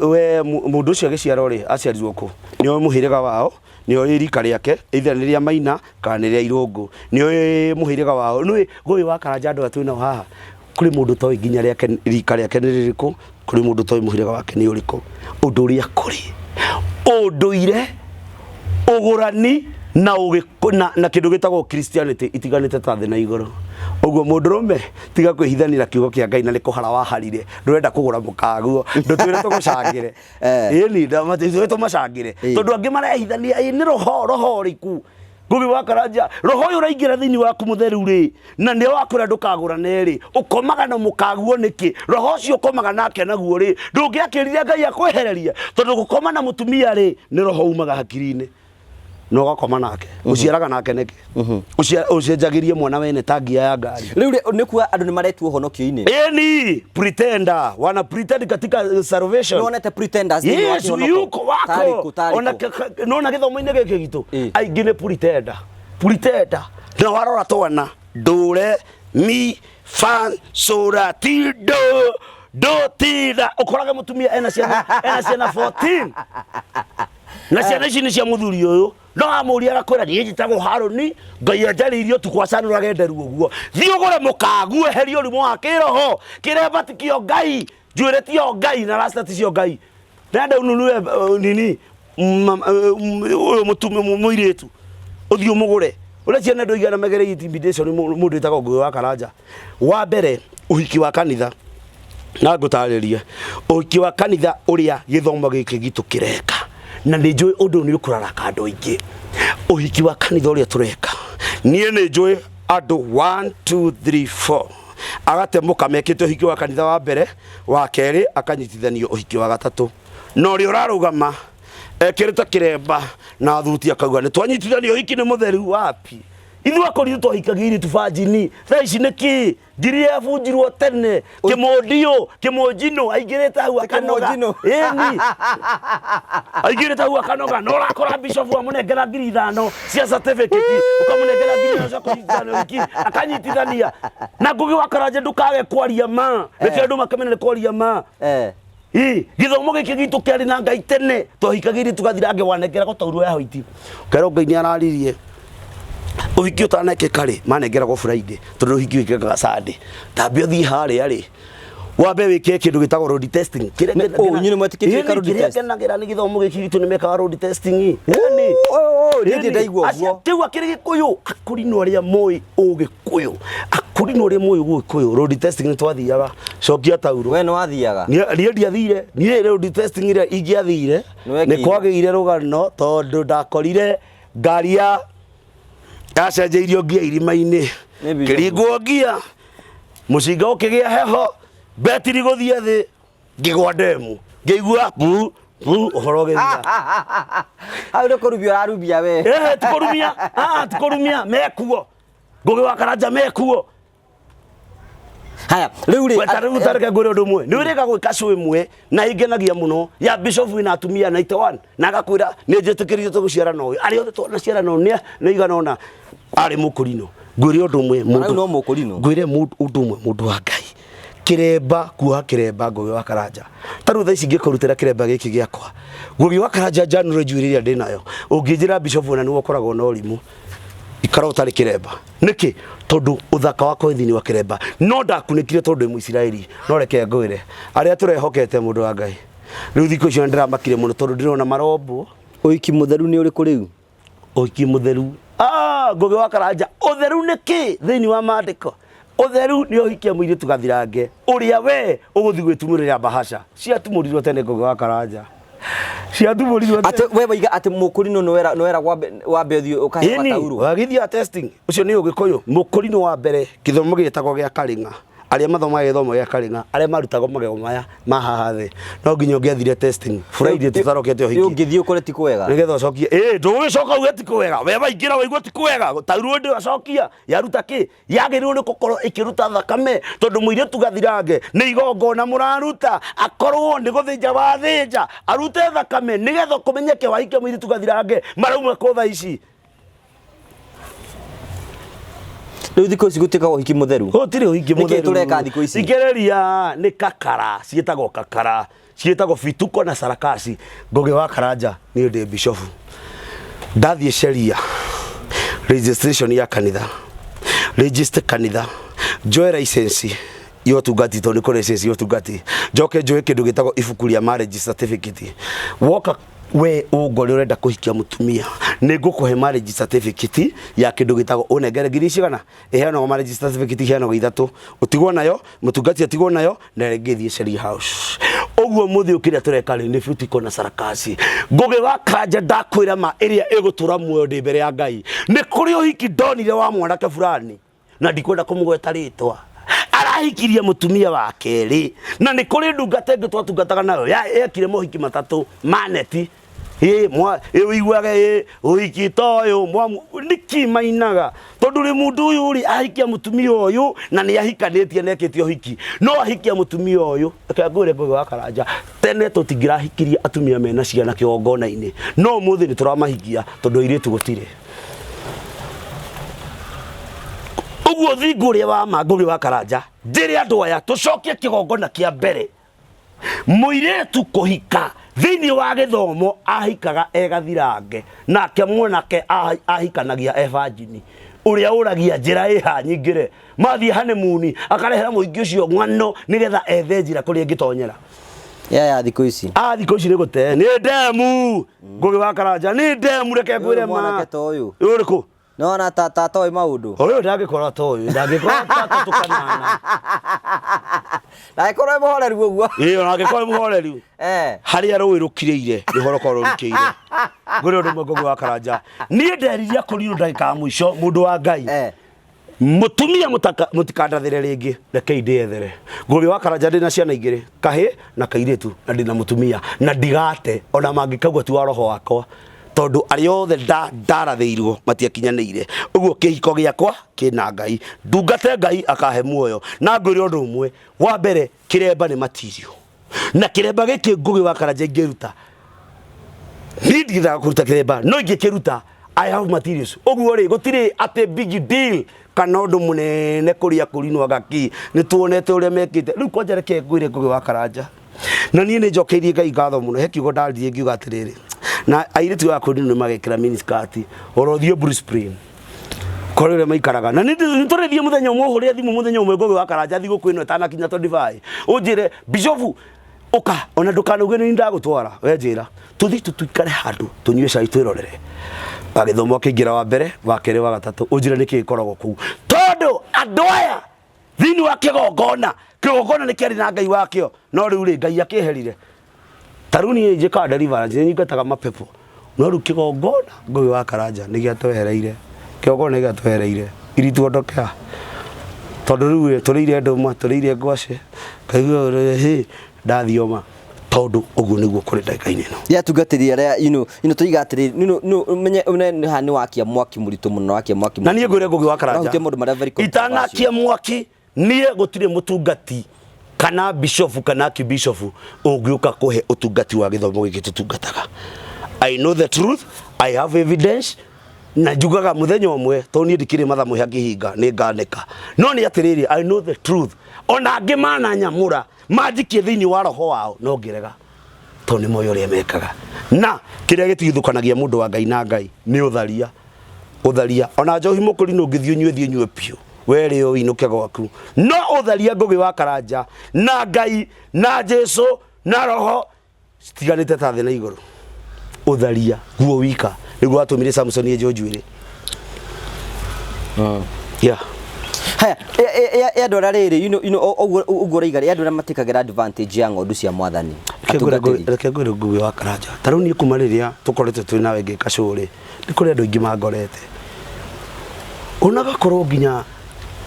we mũndũ ũcio agĩciarwo rĩ, aciarirwo kũ? Nĩ oĩ mũhĩrĩga wao? Nĩ oĩ rika rĩake, either nĩ rĩa Maina kana nĩ rĩa Irũngũ? Nĩ oĩ mũhĩrĩga wao? Nĩ Ngũgĩ wa Karanja, andũ aya twĩnao haha, kũrĩ mũndũ ũtoĩ nginya rĩake rika rĩake nĩ rĩrĩkũ, kũrĩ mũndũ ũtoĩ mũhĩrĩga wake nĩ ũrĩkũ. Ũndũ ũrĩa kũrĩ ũndũire, ũgũrani na na kĩndũ gĩtagwo Christianity itiganĩte ta thĩ na igũrũ. Ũguo mũndũrũme, tiga kwĩhithanĩra kiugo kĩa Ngai na nĩ kũhara waharire, ndũrenda kũgũra mũkaguo, ndũtwĩre tũgũcangĩre. Ĩni ithuĩ tũmacangĩre, tondũ angĩ marehithania ĩ nĩ roho, roho ũrĩkũ? Ngũgĩ wa Karanja, roho ũyũ ũraingĩra thĩinĩ waku mũtheru rĩ, na nĩ wakwĩra ndũkagũrane rĩ, ũkomaga na mũkaguo nĩkĩ? Roho ũcio ũkomaga nake naguo rĩ, ndũngĩakĩrire Ngai akwehererie, tondũ gũkoma na mũtumia rĩ, nĩ roho umaga hakiri-inĩ na ũgakoma nake, ũciaraga nake nĩkĩ? Ũcenjagĩrie mwana wene ta ngia ya ngari. Rĩu rĩ, nĩ kuga andũ nĩ maretuo ũhonokio-inĩ? Ĩni, pretender, wana pretend katika salvation. Nĩwonete pretenders thĩinĩ wa Yes, kĩhonoko? yuko wako. Tarĩ kũ, tarĩ Ona kũ? nona gĩthomo-inĩ gĩkĩ gitũ, aingĩ nĩ pretender, pretender. Na warora twana ndũre mi fa sora ti do do ti da, ũkorage mũtumia ena ciana 14, na ciana ici nĩ cia mũthuri ũyũ, no amũria agakwĩra, "Niĩ njĩtagwo Harũni, Ngai anjarĩirie ũtukũ acanũrage nderu." Ũguo thiĩ ũgũre mũkagu, eherie ũrimũ wa kĩroho. Kĩremba ti kĩo Ngai, njuĩrĩ tiyo Ngai, na rasta ti cio Ngai. Ndenda ununue nini ũyũ mũtumia mũirĩtu, ũthiĩ ũmũgũre. Ũrĩa ciana andũ aigana megereirie intimidation. Mũndũ wĩtagwo Ngũgĩ wa Karanja, wa mbere, ũhiki wa kanitha, na ngũtarĩrie ũhiki wa kanitha ũrĩa gĩthomo gĩkĩ gitũ kĩreka, na nĩ njũĩ ũndũ ũyũ nĩ ũkũraraka andũ aingĩ. Ũhiki wa kanitha ũrĩa tũreka, niĩ nĩ njũĩ andũ 1 2 3 4 agatemũka mekĩte ũhiki wa kanitha wa mbere, wa kerĩ, akanyitithanio ũhiki wa gatatũ, na ũrĩa ũrarũgama ekĩrĩte kĩremba na thuti akauga nĩ twanyitithanio ũhiki nĩ mũtheru. Wapi! Ithuĩ akoritũ twahikagia airĩtu banjini, thaa ici nĩ kĩ ngiri yabunjirwo tene, kĩmũndiũ kĩmũnjinũ aingĩrĩte hau akanoga. Kĩmũnjinũ. Ĩni, aingĩrĩte hau akanoga, na ũrakora bishop amũnengera 5,000 cia certificate, ũkamũnengera 5,000 cia kũnyitithania ũhiki, akanyitithania. Na Ngũgĩ wa Karanja, ndũkage kwaria ma, reke andũ makamenya nĩ kwaria ma. Ĩ, gĩthomo gĩkĩ gitũ kĩarĩ na Ngai tene, twahikagĩire tũgathirange, wanengeragwo taurũ ya hoiti, ũkerwo Ngai nĩ araririe ũhiki ũtanekĩka rĩ, manengeragwo Friday, tondũ ũhiki wĩkĩkaga Sunday. Tambia ũthiĩ harĩa rĩ, Wambe wĩke kĩndũ gĩtagwo road testing. Kĩrĩa Nĩ- oh, inyuĩ nĩ mwetĩkĩtie gwĩka road kĩrĩa test? ngenagĩra nĩ gĩthomo gĩkĩ gitũ nĩ mekaga road testing. Ĩni. Niĩ ndirĩ ndaigua Acio ũguo. kĩu akĩrĩ gĩkũyũ akũrinũ arĩa moĩ ũgĩkũyũ akũrinũ arĩa moĩ ũgĩkũyũ road testing nĩ twathiaga cokia tauro. We nĩ wathiaga? Niĩ ndiathire, niĩ road testing ĩrĩa ingĩathire Nĩ nĩ wekire? kwagĩire rũgano tondũ ndakorire ngari ya yacenjeirio ngia irima-inĩ, Nĩ bishop. kĩringwo ngia, mũcinga ũkĩgĩa heho, betiri gũthiĩ thĩ, ngĩgwa ndemu, ngĩigua bu bu, ũhoro ũgĩthira. Hau nĩ kũrubia ũrarubia we. Ehe, tikũrumia, ah, tikũrumia, mekuo Ngũgĩ wa Karanja mekuo. Haya, rĩu rĩ Weta rĩu tareke ngwĩre ũndũ ũmwe, nĩ wĩrĩga gwĩka show ĩmwe na ingenagia mũno ya bishop wĩna atumia 91 na agakwĩra nĩ njĩtĩkĩrire tũgũciara na ũyũ, arĩa othe twanaciara nao nĩ igana ũna arĩ mũkũrinũ. Ngwĩre ũndũ ũmwe Rĩu no mũkũrinũ. Ngwĩre ũndũ ũmwe mũndũ wa Ngai, kĩremba kuoha kĩremba Ngũgĩ wa Karanja, ta rĩu thaa ici ingĩkũrutĩra kĩremba gĩkĩ gĩakwa Ngũgĩ wa Karanja njanũre njuĩrĩ ĩrĩa ndĩnayo, ũngĩnjĩra bishop ona nĩwe ũkoragwo na ũrimũ, ikara ũtarĩ kĩremba nĩkĩ? Tondũ ũthaka wakwa wĩ thĩinĩ wa kĩremba. No ndakunĩkire tondũ ndĩ Mũisiraeli. No reke ngwĩre arĩa tũrehokete, mũndũ wa Ngai, rĩu thikũ icio nĩndĩramakire mũno tondũ ndĩrona marombwo. Ũhiki mũtheru nĩ ũrĩkũ rĩu? Ũhiki mũtheru, ah, Ngũgĩ wa Karanja, ũtheru nĩ kĩ thĩinĩ wa maandĩko? Ũtheru nĩ ũhikia mũirĩtu gathirange ũrĩa we ũgũthiĩ gwĩtumũrĩra bahasha ciatumũrirwo tene. Ngũgĩ wa Karanja, ciatumũrirwo tene. Atĩ we waiga atĩ mũkũrinũ nĩ wera wambe ũthiĩ ũkaheo Ĩni, gataurũ. wagithia testing ũcio nĩ ũgĩkũyũ mũkũrinũ wa mbere, gĩthomo gĩtagwo gĩa karĩng'a. Arĩa mathomaga gĩthomo gĩa karĩng'a, arĩa marutagwo magego maya ma haha thĩ, no nginya ũngĩathire testing Friday tũtarokete ũhiki. Ũngĩthiĩ ũkore ti kwega. Nĩgetha ũcokie ĩ ndũgũgĩcoka uge ti kwega, we waingĩra waigua ti kwega, taurwo ndĩ wacokia yaruta kĩ yagĩrĩirwo nĩ gũkorwo ĩkĩruta thakame, tondũ mũirĩtu gathirange nĩ igongona mũraruta, akorwo nĩ gũthĩnja wathĩnja arute thakame nĩgetha kũmenyeke wahikia mũirĩtu gathirange. Marauma kũ thaa ici? Rĩu thikũ ici gũtuĩkaga ũhiki mũtheru. Gũtirĩ ũhiki Nĩkĩ mũtheru. tũreka thikũ ici? Thikĩrĩria, nĩ kakara ciĩtagwo, kakara ciĩtagwo bituko na sarakasi. Ngũgĩ wa Karanja, niĩ ndĩ bishofu, ndathiĩ sheria registration ya kanitha, register kanitha, njoe license ya ũtungati, tondũ nĩ kũrĩ license ya ũtungati, njoke njoe kĩndũ gĩtagwo ibuku rĩa marriage certificate. Woka we ũngore ũrenda kũhikia mũtumia, nĩ ngũkũhe marriage certificate ya kĩndũ gĩtagwo ũnengere ngiri cigana ĩheanagwo. Marriage certificate iheanagwo ithatũ, ũtigwo nayo, mũtungati atigwo nayo, na rĩngĩ ĩthiĩ Sheria House. Ũguo mũthĩ ũkĩrĩa tũreka rĩ nĩ butiko na sarakasi. Ngũgĩ wa Karanja, ndakwĩra ma ĩrĩa ĩgũtũra muoyo ndĩ mbere ya Ngai, nĩ kũrĩ ũhiki ndonire wa mwanake fulani na ndikwenda kũmũgweta rĩtwa, arahikirie mũtumia wa kerĩ, na nĩ kũrĩ ndungata ĩngĩ twatungataga nayo yekire mohiki matatũ maneti ĩ mwa ĩ ũiguage ĩ ũhiki ta ũyũ mwamu nĩkĩ mainaga, tondũ rĩ mũndũ ũyũ rĩ ahikia mũtumia ũyũ na nĩ ahikanĩtie na ekĩte ũhiki no ahikia mũtumia ũyũ. Reke ngwĩre, Ngũgĩ wa Karanja, tene tũtingĩrahikirie atumia mena ciana kĩgongona-inĩ, no ũmũthĩ nĩ tũramahikia tondũ airĩtu gũtirĩ. Ũguo thingo ũrĩa wa ma, Ngũgĩ wa Karanja, njĩre andũ aya tũcokie kĩgongona kĩa mbere. Mũirĩtu kũhika thĩinĩ wa gĩthomo ahikaga e gathirange, nake mwanake ahikanagia e virgin. Ũrĩa ũragia njĩra ĩha nyingĩre mathiĩ honeymoon, akarehera mũingĩ ũcio ng'ano nĩgetha ethe njĩra kũrĩa ĩngĩtonyera. Ya thikũ ici. A thikũ ici nĩ gũte nĩ ndemu. Ngũgĩ wa Karanja, nĩ ndemu, reke ngwĩre ma. Mwanake ta ũyũ. Ũrĩkũ? Nĩwona ta toĩ maũndũ. Ũyũ ndangĩkorwo atoĩ, ndangĩkorwo tatũ kanana. Ndangĩkorwo e mũhoreru ũguo. Ĩĩ, ona angĩkorwo nĩ mũhoreru, harĩa rũĩ rũkirĩire nĩho rũkorwo rũrikĩire. Ngwĩre ũndũ ũmwe, Ngũgĩ wa Karanja, niĩ nderirie kũrirwo ndagĩka ya mũico, mũndũ wa Ngai, mũtumia mũtikandathĩre rĩngĩ, rekei ndĩethere. Ngũgĩ wa Karanja, ndĩna ciana igĩrĩ, kahĩ na kairĩtu, na ndĩna mũtumia na ndigate ona mangĩkaugua ti wa roho wakwa, tondũ arĩa othe ndarathĩirwo matiakinyanĩire. Ũguo kĩhiko gĩakwa kĩna Ngai, ndungate Ngai akahe muoyo. Na ngwĩre ũndũ ũmwe wa mbere, kĩremba nĩ matirio, na kĩremba gĩkĩ, Ngũgĩ wa Karanja, ingĩruta niĩ ndigithaga kũruta kĩremba, no ingĩkĩruta, I have materials. Ũguo rĩ, gũtirĩ atĩ big deal kana ũndũ mũnene kũrĩa kũrinwo gaki, nĩ tuonete ũrĩa mekĩte rĩu. Kwanja reke ngwĩre, Ngũgĩ wa Karanja, na niĩ nĩ njokeirie Ngai ngatho mũno. He kiugo ndaririe ngiuga atĩrĩrĩ, na airĩtu aya kũrinwo nĩ magekĩra miniskirt oro thiĩ Blue Spring. Kũrĩ ũrĩa maikaraga na nĩ tũrĩthiĩ mũthenya ũmwe ũhũrĩre thimũ mũthenya ũmwe Ngũgĩ wa Karanja thigũkũ ĩno ĩtanakinya 25 ũnjĩre bishofu ũka ona ndũkanauge nĩ ndagũtwara we njĩra tũthiĩ tũikare handũ tũnyue cai twĩrorere agĩthoma ũkĩingĩra wa mbere wa kerĩ wa gatatũ ũnjĩre nĩkĩ gĩkoragwo kũu tondũ andũ aya thĩinĩ wa kĩgongona kĩgongona nĩ kĩarĩ na Ngai wakĩo no rĩu rĩ Ngai akĩeherire ta rĩu niĩ njĩkaga deliverance nĩ nyingataga mapepo no rĩu kĩgongona Ngũgĩ wa Karanja nĩ gĩatwehereire kĩgongona nĩ gĩatwehereire ilituondokea tondũ rĩu ĩ, tũrĩire ndũma tũrĩire ngwacĩ ngaigua hĩ ndathioma tondũ ũguo nĩguo kũrĩ ndagĩka-inĩ ĩno. Ya atungatĩri arĩa tuiga atĩrĩrĩ ũmenye ũmenye haha nĩ wakia mwaki mũritũ mũno wakia mwaki na niĩ ngwĩre Ngũgĩ wa Karanja Ũrahutia maũndũ marĩa very controversial. Itanakia mwaki niĩ gũtirĩ mũtungati kana bishofu kana akibishofu ũngĩũka kũhe ũtungati wa gĩthomo gĩkĩ tũtungataga. I know the truth, I have evidence na njugaga mũthenya ũmwe tondũ niĩ ndikĩrĩ matha mũhĩa ngĩhinga nĩ nganĩka no nĩ atĩrĩrĩ I know the truth ona angĩ mananyamũra manjikie thĩinĩ wa roho wao no ngĩrega tondũ nĩ moĩ ũrĩa mekaga na kĩrĩa gĩtigithũkanagia mũndũ wa Ngai na Ngai nĩ ũtharia ũtharia ona njohi mũkũri nũ ũngĩthiĩ ũnyue thiĩ ũnyue biũ werĩ ũinũke gwaku no ũtharia Ngũgĩ wa Karanja na Ngai na Jesu na roho citiganĩte ta thĩ na igũrũ ũtharia guo wika nĩguo watũmire Samson enjwo njuĩrĩ. Yeah. Haya, ya andũ arĩa rĩrĩ, ũguo ũguo ũroiga rĩ, andũ arĩa matikagĩra advantage ya ng'ondu cia mwathani. Atungatĩri. Reke ngwĩre Ngũgĩ wa Karanja ta rĩu niĩ kuma rĩrĩa tũkoretwo twĩ nawe ngĩka show rĩ nĩ kũrĩ andũ aingĩ mangorete ona gakorwo nginya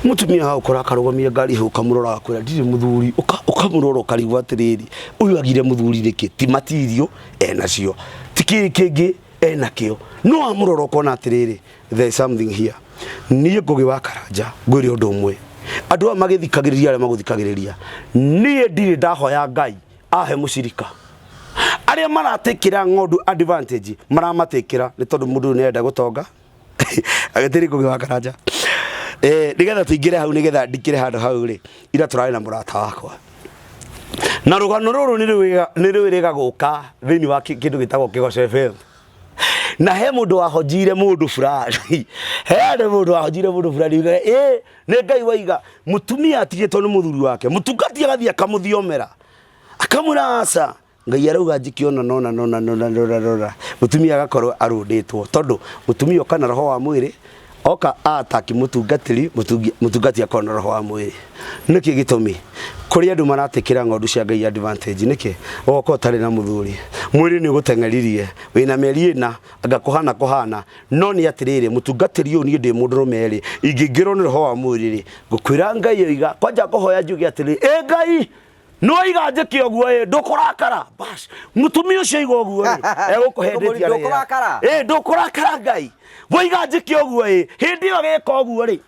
mutumia hau kora akarũgamia ngari hau ũkamũrora akwĩra ndirĩ mũthuri ũkamũrora ũkarigwo atĩrĩrĩ ũyũ agire mũthuri nĩkĩ ti matirio enacio ti kĩĩ kĩngĩ enakĩo no amũrora ũkona atĩrĩrĩ there is something here. Niĩ Ngũgĩ wa Karanja ngwĩre ũndũ ũmwe andũ aya magĩthikagĩrĩria arĩa magũthikagĩrĩria niĩ ndirĩ ndahoya Ngai ahe mũcirika arĩa maratikĩra ng'ondu advantage maramatikĩra nĩ tondũ mũndũ ũyũ nĩarenda gũtonga agĩtĩrĩ Ngũgĩ wa Karanja nĩgetha tũingĩre hau nĩgetha ndikĩre handũ hau rĩ ira tũrarĩ na mũrata wakwa na rũgano rũrũ nĩ rwĩrĩga gũka thĩinĩ wa kĩndũ gĩtagwo Kĩgoco FM na he mũndũ wahonjire mũndũ fulani he mũndũ wahonjire mũndũ fulani ugaga ĩ nĩ Ngai waiga mũtumia atigĩtwo nĩ mũthuri wake mũtungati agathiĩ akamũthiomera akamwĩra aca Ngai arauga njĩke ũna nona nona nona nona nona mũtumia agakorwo arũndĩtwo tondũ mũtumia oka na roho wa mwĩrĩ oka ataki mũtungatĩri mũtungati akorwo na roho wa mwĩrĩ nĩkĩ gĩtũmi kũrĩ andũ maratikĩra ng'ondu cia Ngai advantage nĩkĩ ũgoka ũtarĩ na mũthuri mwĩrĩ nĩ ũgũteng'eririe wĩna mĩeri ĩna anga kũhana kũhana no nĩ atĩrĩrĩ mũtungatĩri ũyũ niĩ ndĩ mũndũrũme rĩ ingĩingĩrwo nĩ roho wa mwĩrĩ rĩ ngũkwĩra Ngai oiga kwanja ngũhoya njuge atĩrĩ ĩ Ngai no iga njĩke ũguo ĩ ndũkũrakara bas mũtumia ũcio iga ũguo rĩ egũkũhendetie Ndũkũrakara? ĩ ndũkũrakara Ngai waiga njĩke ũguo ĩ hĩndĩ ĩyo gĩka ũguo rĩ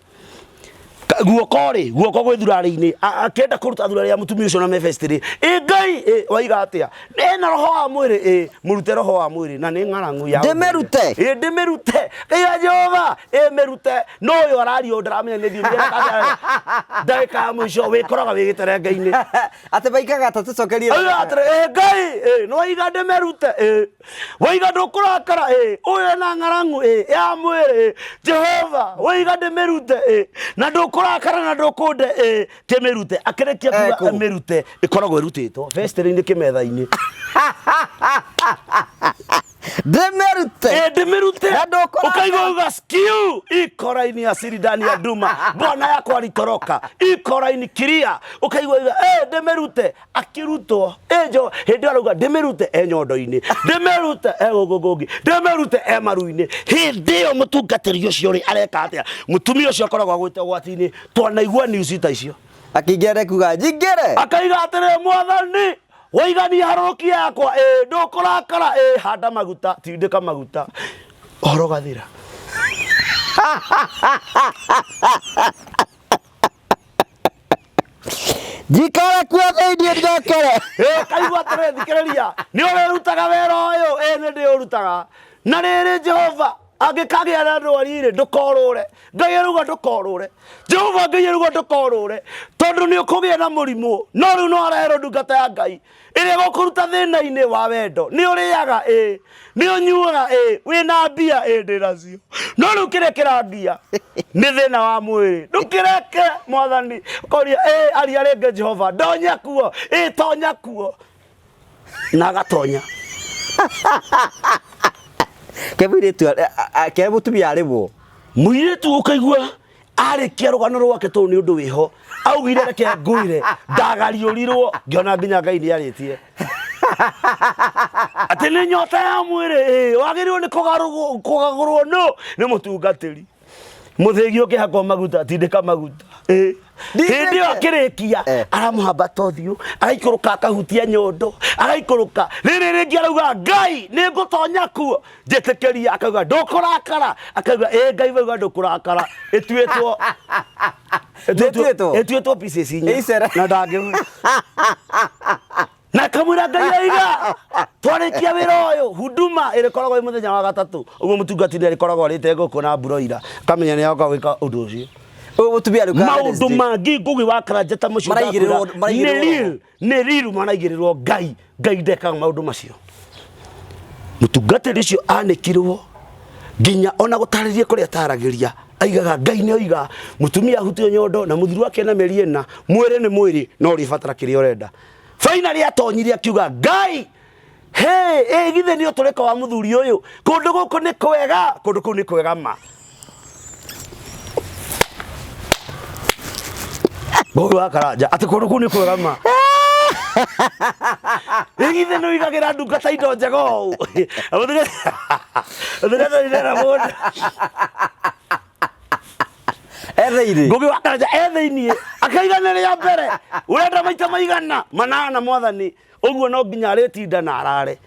guoko rĩ guoko gwĩ thurarĩ-inĩ akĩenda kũruta thurarĩ ya mũtumia ũcio na mebesti rĩ ĩ Ngai ĩ waiga atĩa ĩna roho wa mwĩrĩ ĩ mũrute roho wa mwĩrĩ na nĩ ng'arangu ya Ndĩmĩrute? ĩ ndĩmĩrute Ngai wa Jehova ĩ mĩrute no ũyũ araria ũũ ndaramenya nĩ thiomi ndagĩka ya mũico wĩkoraga wĩ gĩterenge-inĩ Atĩ maikaga ta tũcokerie. Ũyũ atĩrĩ ĩ Ngai ĩ nĩ waiga ndĩmĩrute ĩ waiga ndũkũrakara ĩ ũyũ ena ng'arangu ĩ ya mwĩrĩ ĩ Jehova waiga ndĩmĩrute ĩ na ndũkũrakara na ndũkũnde ĩ kĩmĩrute akĩrĩkia kuga Ekũ. ĩmĩrute ĩkoragwo ĩrutĩtwo bestĩrĩ-inĩ kĩmetha-inĩ Ndĩmĩrute. ĩ ndĩmĩrute Na ndũkũrakara. ũkaigua uga skiu iko raini ya siri ndani ya nduma bwana yakwa alitoroka iko raini kiria ũkaigua uga ĩ ndĩmĩrute akĩrutwo ĩ njo hĩndĩ ĩyo arauga ndĩmĩrute e nyondo-inĩ ndĩmĩrute e gũkũ kũngĩ ndĩmĩrute e maru-inĩ hĩndĩ ĩyo mũtungatĩri ũcio rĩ areka atĩa mũtumia ũcio akoragwo agwĩte ũgwati-inĩ twanaigua news ta icio Akĩingĩra kuga njingĩre. Akaiga atĩrĩ mwathani waigania harũrũkia yakwa ĩ ndũkũrakara ĩ handa maguta tindĩka maguta ũhoro ũgathira. Njikare kuo thĩinĩ njokere. Ĩ kaigua atĩrĩ thikĩrĩria nĩ ũrĩrutaga wĩra ũyũ ĩ nĩ ndĩũrutaga na rĩrĩ Jehova Angĩkagĩa na ndwari rĩ, ndũkorũre. Ngai arauga ndũkorũre. Jehova Ngai arauga ndũkorũre, tondũ nĩ ũkũgĩa na mũrimũ. No rĩu no areherwo ndungata ya Ngai ĩrĩa ĩgũkũruta thĩna-inĩ wa wendo. Nĩ ũrĩaga ĩ, nĩ ũnyuaga ĩ, wĩna mbia ĩ, ndĩ nacio. No rĩu kĩrĩa kĩrangia nĩ thĩna wa mwĩrĩ. Ndũkĩreke Mwathani ũkoria ĩ, aria rĩngĩ Jehova, ndonya kuo ĩ, tonya kuo. Na agatonya. Ke mũirĩtu ke mũtumia arĩmwo. Mũirĩtu ũkaigua arĩkia rũgano rwake tondũ nĩ ũndũ wĩho augire reke ngwĩre ndagariũrirwo ngĩona nginya Ngai nĩ arĩtie atĩ nĩ nyota ya mwĩrĩ ĩ wagĩrĩirwo nĩ kũgagũrwo nũ nĩ mũtungatĩri mũthĩgi ũkĩhakwo maguta tindĩka maguta ĩ hĩndĩ ĩyo akĩrĩkia aramũhambata ũthiũ agaikũrũka akahutia nyondo agaikũrũka rĩrĩ rĩngĩ arauga Ngai nĩ ngũtonya kuo njĩtĩkĩria akauga ndũkũrakara akauga ĩ Ngai wauga ndũkũrakara ĩtuĩtwo Ĩtuĩtwo? Ĩtuĩtwo pieces inya Icere. Na ndangĩhũra na akamwĩra Ngai aiga twarĩkia wĩra ũyũ huduma ĩrĩkoragwo ĩ mũthenya wa gatatũ ũguo mũtungati nĩ arĩkoragwo arĩte ngũkũ na mburoira akamenya nĩ agoka gwĩka ũndũ ũcio. Ũyũ mũtumia rĩu kana Maũndũ Wednesday. mangĩ Ngũgĩ wa Karanja ta macio Maraigĩrĩrwo- ndakwĩra, nĩ maraigĩrĩrwo real nĩ real maraigĩrĩrwo Ngai. Ngai ndekaga maũndũ macio. Mũtungatĩri ũcio anĩkirwo nginya ona gũtarĩria kũrĩa ataragĩria aigaga Ngai nĩ oiga mũtumia ahutio nyondo na mũthuri wake na mĩeri ĩna mwĩrĩ nĩ mwĩrĩ no ũrĩbatara kĩrĩa ũrenda. Finally atonyire akiuga Ngai he ĩ githĩ nĩ ũtũrĩka wa mũthuri ũyũ kũndũ gũkũ nĩ kwega kũndũ kũu nĩ kwega ma. Ngũgĩ wa Karanja atĩ kũndũ kũu nĩ kwega ma. Ĩ githĩ nĩ ũigagĩra ndungata indo njega ũũ. Mũthigata ndera mũndũ. Ethĩinĩ. Ngũgĩ wa Karanja e thĩiniĩ akaiga nĩ rĩa mbere ũrenda maita maigana manana mwathani ũguo no nginya arĩtinda na arare.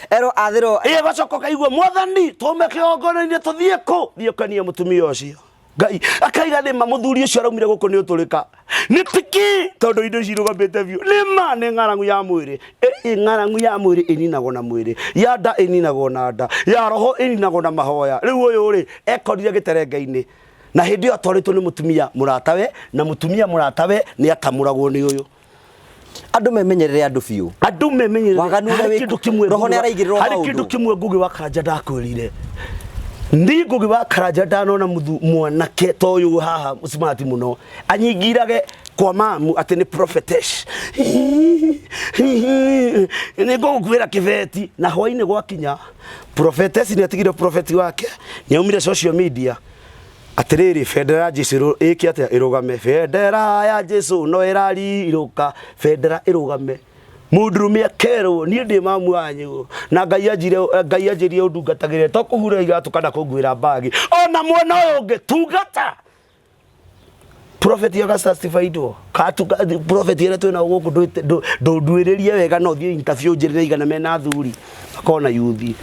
Erwo athĩrwo. Ĩ gacoka ũkaigua mwathani tũme kĩgongona-inĩ tũthiĩ kũ thiĩ ũkenie mũtumia ũcio. Ngai akaiga nĩ ma mũthuri ũcio araumire gũkũ nĩ ũtũrĩka nĩ tiki tondũ indo ici irũgamĩte biũ nĩ ma nĩ ng'aragu ya mwĩrĩ. Ĩ ng'aragu ya mwĩrĩ ĩninagwo na mwĩrĩ, ya nda ĩninagwo na nda, ya roho ĩninagwo na mahoya. Rĩu ũyũ rĩ ekorire gĩterenge-inĩ na hĩndĩ ĩyo atwarĩtwo nĩ mũtumia mũratawe na mũtumia mũratawe nĩ akamũragwo nĩ ũyũ. Andũ memenyerere andũ biũ. Andũ memenyerere. Waganu ũrĩa Harĩ wĩ kĩndũ kĩmwe roho nĩ Ngũgĩ wa- araigĩrĩrwo harĩ maũndũ. kĩndũ kĩmwe Ngũgĩ wa Karanja ndakwĩrire. Ni Ngũgĩ wa Karanja ndanona mũthu mwanake ta ũyũ haha smart mũno anyingirage kwa mamu atĩ nĩ prophetess. Nĩ ngũgũkuĩra kĩbeti na hwainĩ gwakinya prophetess nĩ atigire prophet wake nĩ aumire social media Atĩrĩrĩ, bendera ya Jesu ĩke atĩa? Ĩrũgame. Bendera ya Jesu no ĩrarirũka, bendera ĩrũgame. Mũndũrũme akerwo niĩ ndĩ mamu wanyu na Ngai anjire Ngai anjĩrire ũndungatagĩre to kũhura iratũ kana kũnguĩra mbagi ona mwena ũyũ ũngĩ tungata. Prophet Augustus Tifaidwo katunga prophet ĩrĩa twĩna gũkũ ndũnduĩrĩrie wega no thiĩ interview njĩrĩre igana mena athuri akona yuthi.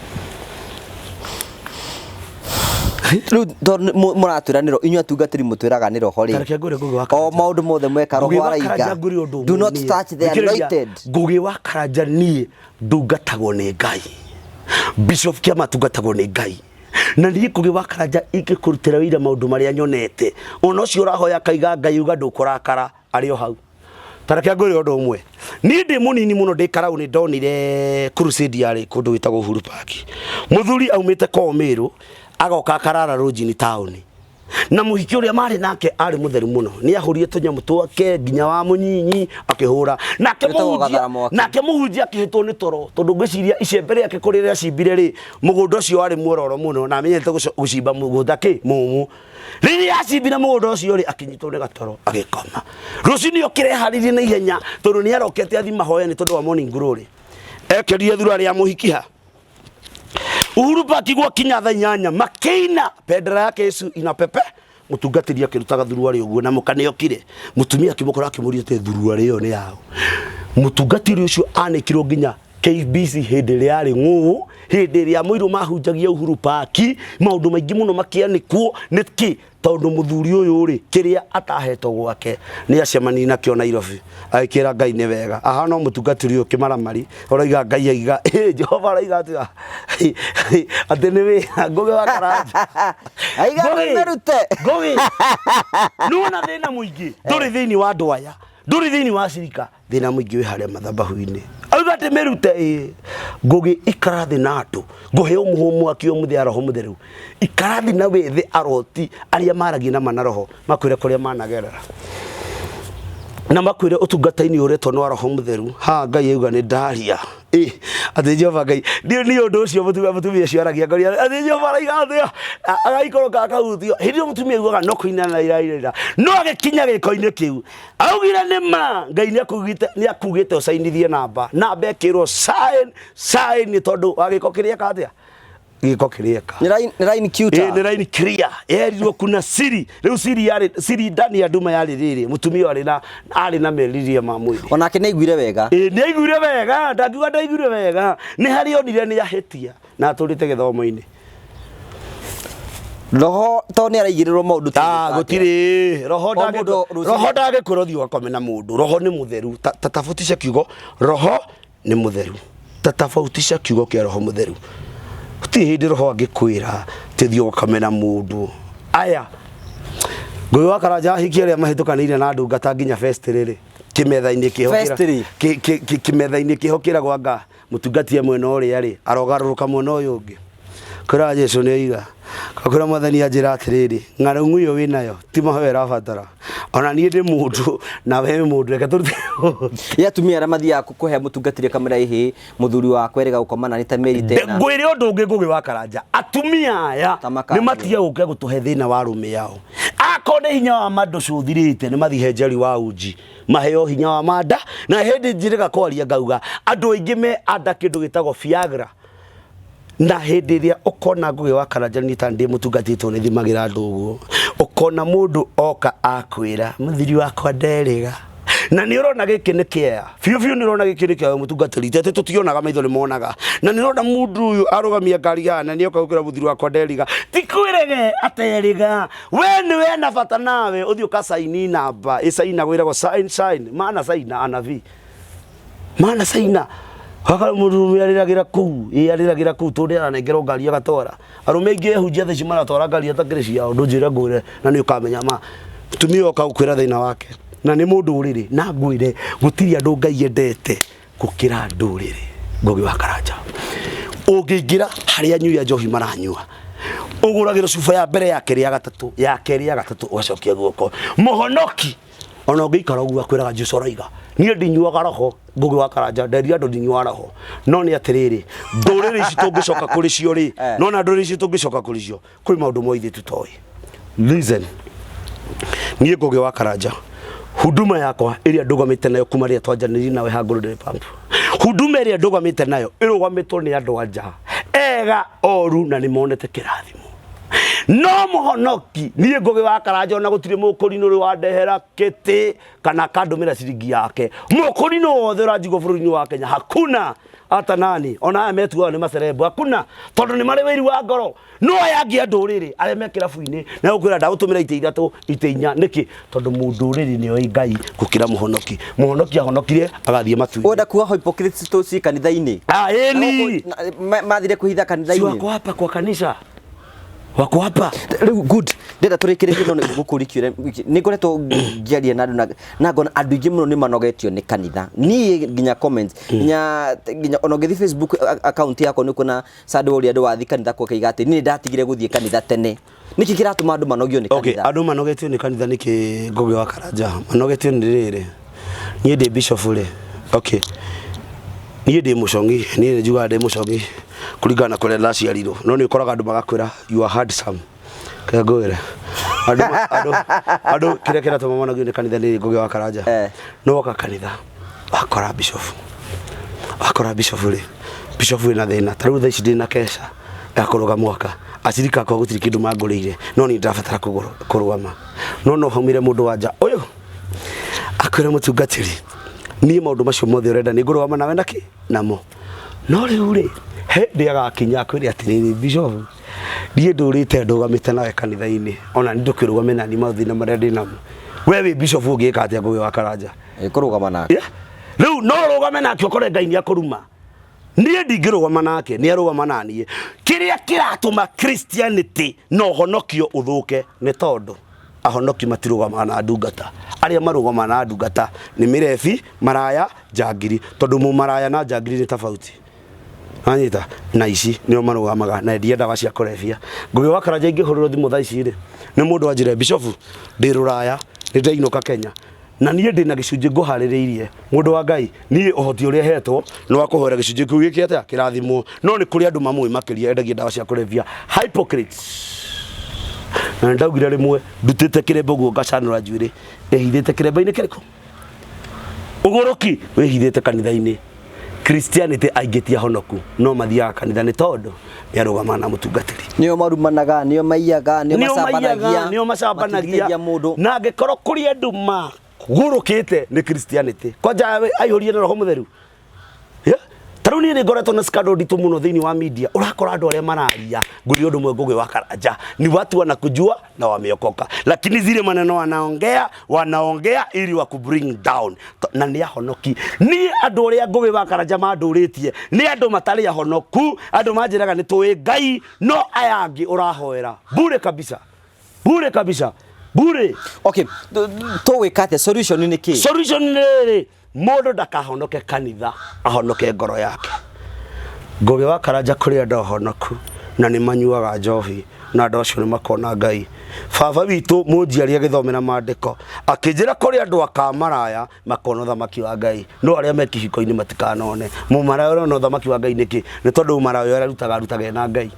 Rĩu tondũ mũratwĩra nĩ roho, inyuĩ atungatĩri mũtwĩraga nĩ roho rĩ. Ta reke ngwĩre Ngũgĩ wa O Karanja. maũndũ mothe mweka roho Ngũgĩ wa araiga. Karanja ngwĩre ũndũ ũmwe Do not niĩ. touch the Thikĩrĩria, anointed. Ngũgĩ wa Karanja niĩ ndungatagwo nĩ Ngai. Bishop Kĩama atungatagwo nĩ Ngai. Na niĩ Ngũgĩ wa Karanja ingĩkũrutĩra wĩira maũndũ marĩa nyonete. Ona ũcio ũrahoya akaiga Ngai uga ndũkũrakara arĩ o hau. Ta reke ngwĩre ũndũ ũmwe. Niĩ ndĩ mũnini mũno ndĩ karaũ nĩ ndonire crusade yarĩ kũndũ gwĩtagwo Uhuru Park. Mũthuri aumĩte kwao Meru agoka akarara rũnjini taũni. Na mũhiki ũrĩa marĩ nake arĩ mũtheru mũno. Nĩ ahũrire tũnyamũ twake nginya wa mũnyinyi akĩhũra. Nake Wĩtagwo mũhunjia gathara mwaki. nake mũhunjia akĩhĩtwo nĩ toro tondũ ngwĩciria icembe rĩake kũrĩa rĩacimbire rĩ mũgũnda ũcio warĩ muororo mũno na amenyete gũcimba mũgũnda kĩ mũmũ. Rĩrĩa acimbire mũgũnda ũcio rĩ akĩnyitwo nĩ gatoro agĩkoma. Rũcinĩ okĩra eharĩirie na ihenya tondũ nĩ arokete athi mahoya nĩ tondũ wa morning glory. Ekĩrire thura rĩa mũhiki ha. Uhuru Park gwakinya thaa 8 makĩina bendera yake Yesu inapepe mũtungatĩri akĩrutaga thuruarĩ ũguo na mũka nĩokire mũtumia akĩmũkora akĩmũria atĩ thuruarĩ ĩyo nĩ yaũ. Mũtungatĩri ũcio anĩkirwo nginya KBC hĩndĩ ĩrĩa yarĩ ng'ũũ, hĩndĩ ĩrĩa Mũirũ mahunjagia Uhuru Park, maũndũ maingĩ mũno makĩanĩkwo. Nĩkĩ? Tondũ mũthuri ũyũ rĩ, kĩrĩa atahetwo gwake nĩ acemanirie nakĩo Nairobi, agĩkĩra Ngai nĩ wega. Ahana o mũtungatĩri ũyũ kĩmaramari, ũroiga Ngai aiga, ĩ Jehova aroiga atĩa? Atĩ nĩ wĩra, Ngũgĩ wa Karanja. Aiga Ngũgĩ, mĩrute. Ngũgĩ, nĩwona thĩna mũingĩ ndũrĩ thĩinĩ wa andũ aya, ndũrĩ thĩinĩ wa cirika. Thĩna mũingĩ wĩ harĩa mathabahu-inĩ. Auga atĩ mĩrute ĩ Ngũgĩ, ikara thĩ na andũ, ngũhe ũmũhũ mwaki ũmũthĩ ya Roho Mũtheru. Ikara thĩ na wethe aroti arĩa maragia na mana roho, makwĩre kũrĩa managerera na makwĩre ũtungata-inĩ ũretwo nĩ wa Roho Mũtheru. Ha Ngai auga nĩ ndaria. Ĩ atĩ Jehova Ngai nĩ nĩ ũndũ ũcio mũtumia mũtumia ũcio aragia ngori atĩ Jehova araiga atĩa, agaikũrũka akahutio. Hĩndĩ ĩyo mũtumia augaga no kũina na irairĩra, no agĩkinya gĩko-inĩ kĩu augire nĩ ma Ngai nĩ akugĩte ũcainithie namba, namba ĩkĩrwo sign sign, tondũ wa gĩko kĩrĩa eka atĩa, gĩko kĩrĩa eka. Nĩ line, nĩ line cute. Ĩ, nĩ line clear yerirwo kuna siri. Rĩu siri yarĩ siri ndani ya nduma yarĩ rĩrĩ, mũtumia arĩ na meriria ma mwĩrĩ. Onake nĩ aiguire wega. Ĩ, nĩ aiguire wega, ndangiuga ndaiguire wega, nĩ harĩa onire nĩ ahĩtia na atũrĩte gĩthomo-inĩ. Roho to nĩ araigĩrĩrwo maũndũ Ah, gũtirĩ roho. O mũndũ rũcinĩ- Roho ndangĩkwĩra ũthiĩ ũgakome na mũndũ. Roho nĩ mũtheru. Ta tofautisha kiugo roho nĩ mũtheru, ta tofautisha kiugo kĩa Roho Mũtheru. Gũtirĩ hĩndĩ roho angĩkwĩra tĩthiĩ ũgakome na mũndũ. Aya Ngũgĩ wa Karanja, ahiki arĩa mahĩtũkanĩire na ndungata nginya fest rĩrĩ kĩmetha-inĩ kĩho Fest-rĩ? Kĩmetha-inĩ kĩho kĩragwo anga mũtungati e mwena ũrĩa rĩ, arogarũrũka mwena ũyũ ũngĩ kwĩra Jesu nĩ oiga akwĩra Mwathani anjĩra atĩrĩrĩ, ng'aragu ĩyo wĩnayo ti mahoya ĩrabatara, ona niĩ ndĩ mũndũ na we wĩ mũndũ, reke tũrute. Ya atumia arĩa mathiaga kũhe mũtungatĩri kamera ĩhĩ mũthuri wakwa erĩga gũkoma na nĩ ta mĩeri tena. Ngwĩre ũndũ ũngĩ, Ngũgĩ wa Karanja, atumia aya Ta makanjũ. nĩ matige gũka gũtũhe thĩna wa arũme ao. Akorwo nĩ hinya wa mandũ ũthirĩte, nĩ mathiĩ he Njeri wa Uji maheo hinya wa manda. Na hĩndĩ njĩrĩga kwaria ngauga andũ aingĩ me anda kĩndũ gĩtagwo Viagra, na hĩndĩ ĩrĩa ũkona Ngũgĩ wa Karanja, niĩ ta ndĩ mũtungatĩtwo nĩ thimagĩra andũ ũguo, ũkona mũndũ oka akwĩra mũthiri wakwa nderĩga, na nĩ ũrona gĩkĩ nĩ kĩea biũ biũ, nĩ ũrona gĩkĩ nĩ kĩea mũtungatĩri, ti atĩ tũtionaga, maitho nĩ monaga, na nĩ ũrona mũndũ ũyũ arũgamia ngari haha na nĩ oka gũkwĩra mũthiri wakwa nderiga, ti kwĩrege ateriga, we nĩ we na bata nawe ũthiĩ ũkacaini namba ĩcaina gwĩragwo sign sign mana caina anabii mana caina. Wakora mũndũ arĩragĩra kũu, ĩ arĩragĩra kũu tondũ aranengerwo ngari agatwara. Arũme aingĩ ehunjia thaa ici maratwara ngari atakĩrĩ ciao. Ndũnjĩre ngwĩre na nĩ ũkamenya ma mũtumia oka gũkwĩra thĩna wake na nĩ mũndũ ũrĩrĩ, na ngwĩre gũtirĩ andũ Ngai endete gũkĩra ndũrĩrĩ. Ngũgĩ wa Karanja, ũngĩingĩra harĩa anyui a njohi maranyua, ũgũragĩrwo cuba ya mbere, ya kerĩ, ya gatatũ, ya kerĩ, ya gatatũ, ũgacokia guoko. Mũhonoki ona ũngĩikara ũguo akwĩraga Jesu araiga niĩ ndinyuaga roho. Ngũgĩ wa Karanja, nderia andũ ndinyuaga roho, no nĩ atĩrĩrĩ, ndũrĩrĩ ici tũngĩcoka kũrĩ cio rĩ, no na ndũrĩrĩ ici tũngĩcoka kũrĩ cio kwĩ maũndũ mo ithuĩ tũtoĩ. Listen, niĩ Ngũgĩ wa Karanja, huduma yakwa ĩrĩa ndũgamĩte nayo kuma rĩrĩa twanjanĩrie nawe ha Golden Pump, huduma ĩrĩa ndũgamĩte nayo ĩrũgamĩtwo nĩ andũ anja ega oru na nĩ monete kĩrathimo. No mũhonoki niĩ Ngũgĩ wa Karanja, ona gũtirĩ mũkũrinũ ũrĩ wandehera kĩtĩ kana akandũmĩra ciringi yake. Mũkũrinũ wothe ũranjigua bũrũri-inĩ wa Kenya, hakuna hata nani, ona aya metuaga nĩ macerebu, hakuna, tondũ nĩ marĩ wĩiru wa ngoro. No aya angĩ a ndũrĩrĩ arĩa me kĩrabu-inĩ na gũkwĩra ndagũtũmĩra itĩ ithatũ, itĩ inya, nĩkĩ? Tondũ mũndũrĩrĩ nĩ oĩ Ngai gũkĩra mũhonoki. Mũhonoki ahonokire agathiĩ matu-inĩ. Wenda kuga hypocrites to ci kanitha-inĩ? Ah, ĩni. Mathire kwĩhitha Si kanitha-inĩ. Wako hapa kwa kanisa, wako hapa. Rĩu good, ndĩrenda tũrĩkĩrĩrie, no nĩ ngũkũria kĩũria. Nĩ ngoretwo ngĩaria na andũ na ngona andũ aingĩ mũno nĩ manogetio nĩ kanitha. Niĩ nginya comments, nginya ona ũngĩthiĩ Facebook account yakwa, nĩ ũkuona Sunday ũrĩa andũ wathiĩ kanitha kwa kaiga atĩ niĩ ndatigire gũthiĩ kanitha tene. Nĩkĩ kĩratũma andũ manogio nĩ kanitha? Andũ manogetio nĩ kanitha nĩkĩ? Ngũgĩ wa Karanja, manogetio nĩ rĩrĩ, niĩ ndĩ bishop rĩ, okay, niĩ ndĩ mũcong'i, niĩ nĩ njugaga ndĩ mũcong'i kũringana na kũrĩa ndaciarirwo, no nĩ ũkoraga andũ magakwĩra you are handsome. Kĩrĩa ngwĩre andũ, andũ kĩrĩa kĩratũma manogio nĩ kanitha nĩ Ngũgĩ wa Karanja, no woka kanitha wakora bishop, wakora bishop rĩ, bishop wĩna thĩna. Ta rĩu thaa ici ndĩna keca ya kũrũga mwaka, acirika akwa gũtirĩ kĩndũ mangũrĩire, no niĩ ndĩrabatara kũrũgama, no haumĩre mũndũ wa nja ũyũ akwĩra, mũtungatĩri, niĩ maũndũ macio mothe ũrenda nĩ ngũrũgama nawe nakĩ namo. No rĩu rĩ, he ndĩ agakinya akwĩre atĩrĩrĩ, bishop, niĩ ndũrĩte ndũgamĩte nawe kanitha-inĩ, ona niĩ ndũkĩrũgame nani mathĩna marĩa ndĩ namo. We wĩ bishop ũngĩka atĩa Ngũgĩ wa Karanja? Kũrũgama nake. Yeah. Rĩu no ũrũgame nake ũkore Ngai nĩ akũruma. Niĩ ndingĩrũgama nake, nĩ arũgama na niĩ. Kĩrĩa kĩratũma Christianity na ũhonokio ũthũke nĩ tondũ ahonoki matirũgamaga na ndungata. Arĩa marũgamaga na ndungata nĩ mĩrebi, maraya, njangiri. Tondũ mũmaraya na njangiri nĩ tofauti. Wanyita? Na ici nĩo marũgamaga na endia ndawa cia kũrebia. Ngũgĩ wa Karanja ingĩhũrĩrwo thimũ thaa ici rĩ, nĩ mũndũ anjĩre Bishop ndĩ rũraya, nĩ ndainũka Kenya. Na niĩ ndĩ na gĩcunjĩ ngũharĩrĩirie. Mũndũ wa Ngai, niĩ ũhoti ũrĩa hetwo nĩ wa kũhoera gĩcunjĩ kĩu gĩke atĩa? Kĩrathimwo. No nĩ kũrĩ andũ mamũĩ makĩria endagia ndawa cia kũrebia. Hypocrites. Na nĩ ndaugire rĩmwe ndutĩte kĩremba ũguo ngacanũra njuĩrĩ ĩhithĩte kĩremba-inĩ kĩrĩkũ? Ũgũrũki wĩhithĩte kanitha-inĩ. Christianity aingĩ ti ahonoku no mathiaga kanitha nĩ tondũ nĩ arũgamaga na mũtungatĩri. Nĩo marumanaga, nĩo maiyaga, nĩo Nĩo maiyaga, macambanagia, nĩo macambanagia. matingĩteithia mũndũ. Na angĩkorwo kũrĩ andũ magũrũkĩte nĩ Christianity. Kwanja aihũrie na Roho Mũtheru. Yeah. Ta rĩu niĩ nĩ ngoretwo na scandal nditũ mũno thĩinĩ wa media. Ũrakora andũ arĩa mararia ngwĩre ũndũ ũmwe Ngũgĩ wa Karanja ni watu wanakujua na wameokoka, lakini zile maneno wanaongea wanaongea ili wa kubring down na nĩ ahonoki. Niĩ andũ arĩa Ngũgĩ wa Karanja mandũrĩtie nĩ andũ matarĩ ahonoku, andũ manjĩraga nĩ tũĩ Ngai, no aya angĩ ũrahoera bure kabisa, bure kabisa, bure. Okay, tũgwĩka atĩa? Solution nĩ kĩ? Solution nĩ rĩrĩ, Mũndũ ndakahonoke kanitha, ahonoke ngoro yake. Ngũgĩ wa Karanja kũrĩ andũ ahonoku na nĩ manyuaga njohi na andũ acio nĩ makona Ngai. Baba witũ mũnjiari agĩthomera mandĩko akĩnjĩra kũrĩ andũ akamaraya makona ũthamaki wa Ngai no arĩa me kĩhiko-inĩ matikanone. Mũmaraya ũrona ũthamaki wa Ngai nĩkĩ? Nĩ tondũ ũmaraya ũrĩa arutaga arutaga ena Ngai.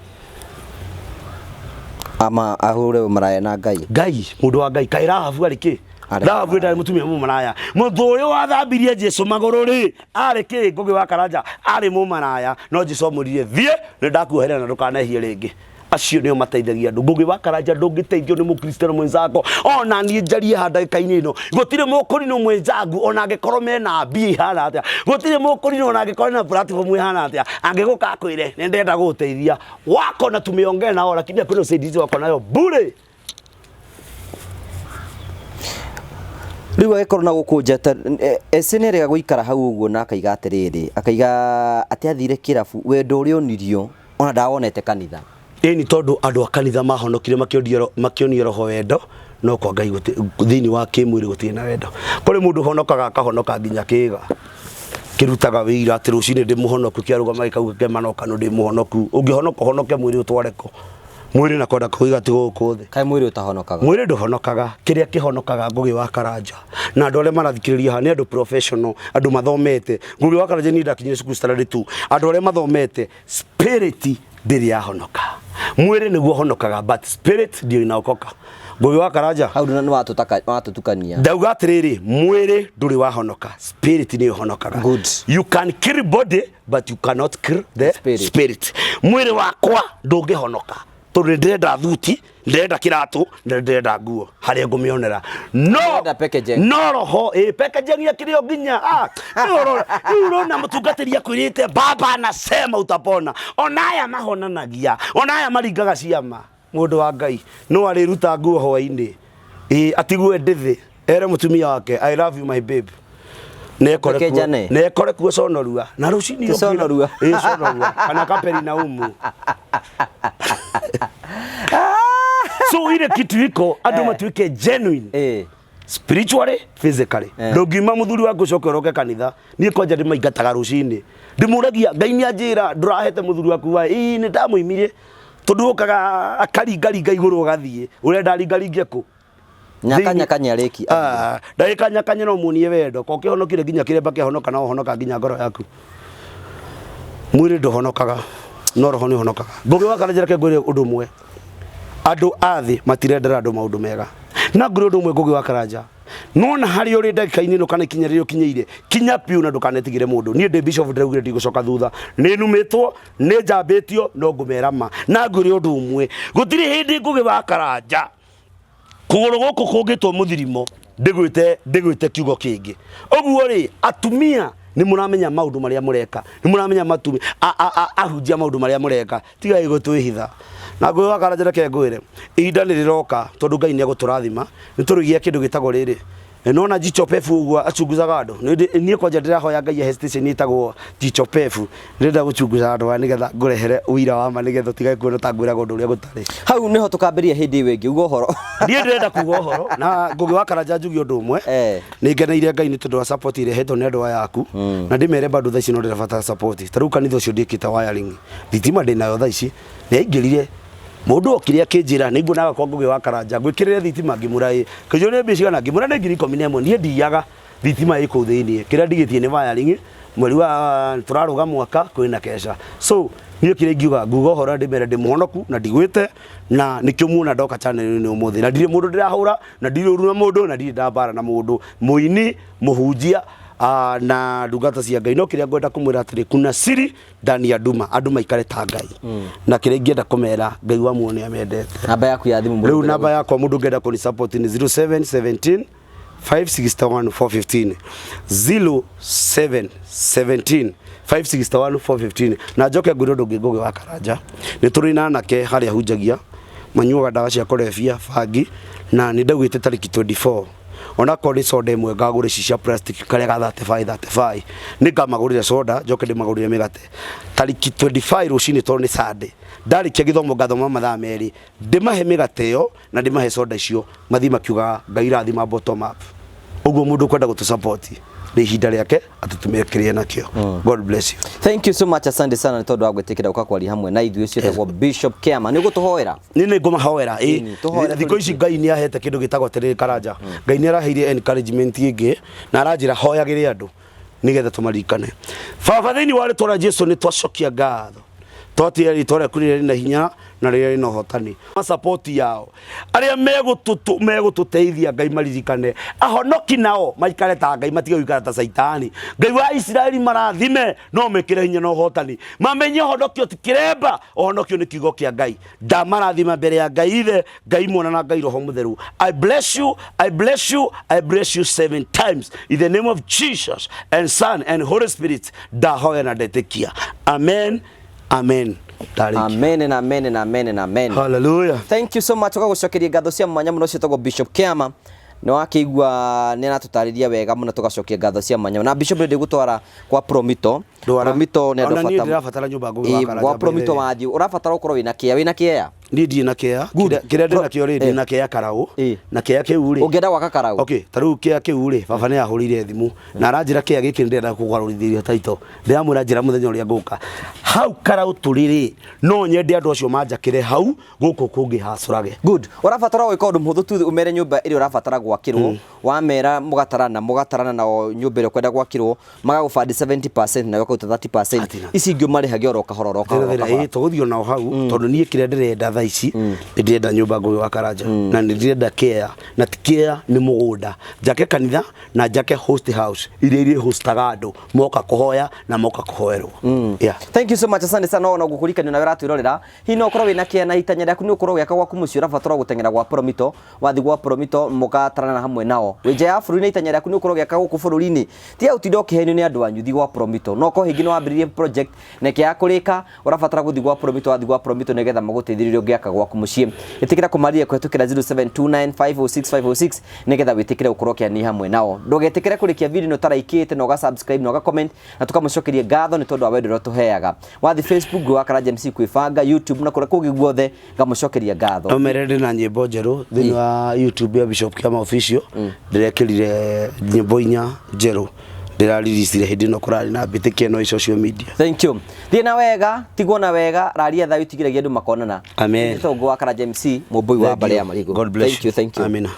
Ama ahũre ũmaraya na Ngai. Ngai, mũndũ wa Ngai, kaĩ Rahabu arĩ kĩ? Arĩ Rahabu ndarĩ mũtumia mũmaraya. Mũndũ ũyũ wathambirie Jesu magũrũ rĩ, arĩ kĩ? Ngũgĩ wa Karanja, arĩ mũmaraya. No Jesu amwĩrire, thiĩ, nĩ ndakuohera na ndũkanehie rĩngĩ. Acio nĩo mateithagia andũ. Ngũgĩ wa Karanja ndũngĩteithio nĩ mũkristiano mwenzako. Ona niĩ njarie haha ndagĩka-inĩ ĩno, gũtirĩ mũkũrinũ mwenzangu ona angĩkorwo mena mbia ihana atĩa. Gũtirĩ mũkũrinũ ona angĩkorwo na platform ihana atĩa. Angĩgũka akwĩre, nĩ ndĩrenda gũgũteithia. Wako na tumeongea nao lakini hakuna usaidizi wako nayo bure. Rĩu agĩkorwo na gũkũ nja ese nĩ arega gũikara hau ũguo na akaiga atĩrĩrĩ, akaiga atĩ athire kĩrabu wendo ũrĩa onirio ona ndawonete kanitha. Ĩni tondũ andũ a kanitha mahonokire makĩonio roho wendo no kwa Ngai thĩinĩ wa kĩmwĩrĩ gũtirĩ na wendo. Kũrĩ mũndũ ũhonokaga akahonoka nginya kĩĩga kĩrutaga wĩira atĩ rũcinĩ ndĩ mũhonoku kĩarũgama gĩkauga kemanoka no ndĩ mũhonoku. Ũngĩhonoka ũhonoke mwĩrĩ ũtware kũ? Mwĩrĩ na kwenda kũiga ti gũkũ thĩ. Kaĩ mwĩrĩ ũtahonokaga? Mwĩrĩ ndũhonokaga, kĩrĩa kĩhonokaga Ngũgĩ wa Karanja na andũ arĩa marathikĩrĩria haha nĩ andũ professional, andũ mathomete. Ngũgĩ wa Karanja niĩ ndakinyire cukuru standard 2. Andũ arĩa mathomete spirit ndĩrĩ yahonoka. Mwĩrĩ nĩguo ũhonokaga but spirit ndio inaokoka. Ngũgĩ wa Karanja Hau nĩ watũtukania. Ndauga atĩrĩrĩ, mwĩrĩ ndũrĩ wahonoka, spirit nĩyo ĩhonokaga. Good. You can kill body but you cannot kill the Spirit. spirit. Mwĩrĩ wakwa ndũngĩhonoka tondũ nĩ ndĩrenda thuti, ndĩrenda kĩratũ, na ndĩrenda nguo harĩa ngũmĩonera. No Ndĩrenda packaging. no roho ĩ packaging ya kĩrĩ o nginya ah, rĩu ũrona rĩu ũrona mũtungatĩri akwĩrĩte baba anasema utapona. Ona aya mahonanagia, ona aya maringaga ciama. Mũndũ wa Ngai no arĩruta nguo hwainĩ ĩ atigwe ndĩthĩ ere mũtumia wake I love you my babe nekore kuo Makenjane. nekore kuo conorua na rũcinĩ Ti Conorua. ĩ conorua kana Kaperinaumu so ile kitu iko andũ matuĩke genuine spiritually physically ndũngiuma mũthuri waku ũcoke ũroke kanitha niĩ kwanja ndĩmaingataga rũcinĩ ndĩmũragia Ngai nĩ anjĩra ndũrahete mũthuri waku wa ĩĩ nĩ ndamũimire Tondũ okaga akaringaringa igũrũ agathiĩ ũrenda aringaringe kũ? Nyaka nyaka nĩarĩki. Ah, ndagĩka nyakanya no muonie wendo ko kĩhonokire nginya kĩremba kĩahonoka no ũhonoka nginya ngoro yaku. Mwĩrĩ ndũhonokaga no roho nĩ ũhonokaga. Ngũgĩ wa Karanja reke ngwĩre ũndũ ũmwe. Andũ a thĩ matirendera andũ maũndũ mega. Na ngwĩre ũndũ ũmwe Ngũgĩ wa Karanja. Nona harĩa ũrĩ ndagĩka-inĩ ĩno kana ikinya rĩrĩa ũkinyĩire, kinya biũ na ndũkanetigĩre mũndũ. Niĩ ndĩ bishop ndĩraugire ndigũcoka thutha. Nĩ numĩtwo, nĩ njambĩtio, no ngũmera ma. Na ngwĩre ũndũ ũmwe, gũtirĩ hĩndĩ Ngũgĩ wa Karanja kũgũrũ gũkũ kũngĩtwo mũthirimo ndĩgwĩte ndĩgwĩte kiugo kĩngĩ. Ũguo rĩ, atumia Nĩ mũramenya maũndũ marĩa mũreka, nĩ mũramenya matumi ahunjia maũndũ marĩa mũreka. Tigai gũtwĩhitha. Na ngũĩ wa Karanja, reke ngwĩre, ihinda nĩ rĩroka tondũ Ngai nĩ egũtũrathima, nĩ tũrĩgĩa kĩndũ gĩtagwo rĩrĩ. Nona Jicho Pevu ũguo achunguzaga andũ. Niĩ kwanja ndĩrahoya Ngai ahe station ĩtagwo Jicho Pevu. Ndĩrenda gũchunguza andũ aya nĩgetha ngũrehere ũira wa ma, nĩgetha ũtigage kuona ta ngwĩraga ũndũ ũrĩa gũtarĩ. Hau niho tukambĩrĩria hĩndĩ ĩyo ĩngĩ uga ũhoro. Niĩ ndĩrenda kuga ũhoro na Ngũgĩ wa Karanja njuge ũndũ ũmwe. Nĩ ngeneire Ngai nĩ tondũ wa support ĩrĩa hetwo nĩ andũ aya aku. Na ndĩmere bado thaa ici no ndĩrabatara support. Ta rĩu kanitha ũcio ndĩkĩte wiring. Thitima ndĩnayo thaa ici. Nĩ yaingĩrire. Mũndũ okire akĩnjĩra nĩ nguonaga kwa Ngũgĩ wa Karanja ngwĩkĩrĩre thitima, ngĩmwĩra ĩ. Kĩnjũria nĩ mbia cigana, ngĩmwĩra nĩ 11,000. Niĩ ndiyaga, thitima ĩ kũu thĩiniĩ. Kĩrĩa ndigĩtie nĩ wiring, mweri wa tũrarũga mwaka kwĩna keca. So niĩ kĩrĩa ingiuga, nguga ũhoro na ndĩmere ndĩ mũhonoku na ndigwĩte, na nĩkĩo muona ndoka channel-inĩ ũmũthĩ. Na ndirĩ mũndũ ndĩrahũra, na ndirĩ ũru na mũndũ, na ndirĩ ndambara na mũndũ. Mũini, mũhunjia, na ndungata cia Ngai. No kĩrĩa ngwenda kũmwĩra atĩrĩ, kuna siri ndani ya nduma, andũ maikare ta Ngai. Na kĩrĩa ingĩenda kũmera, Ngai wa muoyo nĩ amendete. Namba yaku ya thimũ? Rĩu namba yakwa mũndũ ũngĩenda kũni support nĩ 0717 561 415, 0717 561 415. Na njoke ngwĩre ũndũ ũngĩ, Ngũgĩ wa Karanja, nĩ tũrĩ na anake harĩa hunjagia manyuaga ndawa cia kũrebia, bangi, na nĩ ndaugĩte tarĩki 24 onakorwo nĩ soda ĩmwe ngagũra ici cia plastic karĩa ga 35 35, nĩ ngamagũrĩra soda, njoke ndĩmagũrĩre mĩgate tarĩki 25 rũcinĩ, tondũ nĩ Sunday. Ndarĩkia gĩthomo ngathoma mathaa 2, ndĩmahe mĩgate ĩyo na ndĩmahe soda icio, mathiĩ makiugaga Ngai rathima bottom up. Ũguo mũndũ ũkwenda gũtũ support, nĩ ihinda rĩake atũtũmĩre kĩrĩa nakĩo. God bless you. Thank you so much, asante sana nĩ tondũ wa gwĩtĩkĩra gũka kwaria hamwe na ithuĩ. Ũcio etagwo Bishop Kiama. Nĩ ũgũtũhoera? Nĩ nĩ ngũmahoera ĩ. Tũhoere. Thikũ ici Ngai nĩ ahete kĩndũ gĩtagwo atĩrĩrĩ, Karanja, Ngai nĩ araheire encouragement ĩngĩ na aranjĩra hoyagĩre andũ nĩgetha tũmaririkane. Baba, thĩinĩ wa rĩtwa rĩa Jesu, nĩ twacokia ngatho, twatĩĩa rĩtwa rĩaku rĩrĩa rĩna hinya na rĩrĩa rĩna ũhotani. Support yao arĩa megũtũteithia, Ngai maririkane, ahonoki nao maikare ta Ngai, matige gũikara ta Caitani. Ngai wa Isiraeli marathime, no mekĩre hinya na ũhotani, mamenye ũhonokio ti kĩremba, ũhonokio nĩ kiugo kĩa Ngai. Ndamarathima mbere ya Ngai Ithe, Ngai Mwana na Ngai Roho Mũtheru. I bless you, I bless you, I bless you seven times in the name of Jesus and Son and Holy Spirit. Ndahoya na ndetĩkia, amen, amen. Ndarĩkia. Amen na amen na amen na amen. Hallelujah. Thank you so much. Ũgagũcokeria ngatho cia mwanya mũno. Ciĩtagwo Bishop Kiama, nĩ wakĩigua nĩ aratũtarĩria wega mũno. Tũgacokia ngatho cia mwanya na Bishop. Nĩ ndĩgũtwara kwa Promito. Ndwara. Promito nĩ andũ Ona niĩ bata. ndĩrabatara nyũmba, Ngũgĩ wa Ĩ, Karanja, gwa Promito by the way. wathiĩ ũrabatara ũkorwo wĩna kĩa, wĩna kĩea? Niĩ ndirĩ na kĩea. Kĩrĩa ndĩ nakĩo rĩ, ndĩ na kĩea karaũ. Na kĩea kĩu rĩ, Ũngĩenda gwaka karaũ? Okay, ta rĩu kĩea kĩu rĩ, baba nĩ ahũrĩire thimũ na aranjĩra kĩea gĩkĩ ndĩrenda kũgarũrithĩria title. Ndĩramwĩra njĩra mũthenya ũrĩa ngũka hau karaũ tũrĩ rĩ, no nyende andũ acio manjakĩre hau gũkũ kũngĩ hacũrage. Good. Ũrabatara gwĩka ũndũ mũhũthũ tu, ũmere nyũmba ĩrĩa ũrabatara gwakĩrwo. Wamera mũgatarana nao nyũmba ĩrĩa ũkwenda gwakĩrwo, magagũbandi 70% nawe ũkaruta 30%. Hatirĩ. Ici ingĩ ũmarĩhage oro kahora oro kahora oro kahora. Ĩ, tũgũthiĩ onao hau, tondũ niĩ kĩrĩa ndĩrenda thaa ici, nĩ ndĩrenda nyũmba, Ngũgĩ wa Karanja, na nĩ ndĩrenda kĩea, na ti kĩea, nĩ mũgũnda njake kanitha na njake host house iria irĩ hostaga andũ moka kũhoya na moka kũhoerwo. Yeah. Thank you so much, asante sana. Ona gũkũrikania nawe ũratwĩrorera, hihi no ũkorwo wĩna kĩea na itanya rĩaku nĩ ũkorwo ũgĩaka gwaku mũciĩ, ũrabatara gũteng'era gwa Promito. Wathi gwa Promito mũgatarana hamwe nao. Wĩ nja ya bũrũri na itanya rĩaku nĩ ũkorwo ũgĩaka gũkũ bũrũri-inĩ, tiga gũtinda ũkĩhenio nĩ andũ anyu, thi gwa Promito. No korwo hĩngĩ nĩ wambĩrĩirie project na ĩkĩaga kũrĩka, ũrabatara gũthiĩ gwa Promito. Wathiĩ gwa Promito nĩgetha magũteithĩrĩrie ũngĩaka gwaku mũciĩ. Ĩtĩkĩra kũmarĩria kũhetũkĩra 0729506506 nĩgetha wĩtĩkĩre gũkorwo ũkĩania hamwe nao. Ndũgetĩkĩre kũrĩkia video ĩno ũtaraikĩte na ũga subscribe na ũga comment, na tũkamũcokeria ngatho nĩ tondũ wa wendo ũrĩa ũtũheaga. Wathiĩ Facebook, Ngũgĩ wa Karanja MC kwĩbanga, YouTube na kũrĩa kũngĩ guothe, ngamũcokeria ngatho. No mere ndĩ na nyĩmbo njerũ thĩinĩ wa YouTube ya Bishop Kiama Official. Ndĩrekĩrire nyĩmbo 4 njerũ, ndĩraririsire hĩndĩ ĩno kũrarĩ na mbĩtĩka ĩno ĩ social media. Thank you. Thiĩ na wega, tigwo na wega, raria thayũ, tigiragia andũ makonana. Amen. Nĩtwo Ngũgĩ wa Karanja MC, mũmbũi wa Thank mbarĩ you. ya marigũ. God bless. Thank you, thank you. Amina.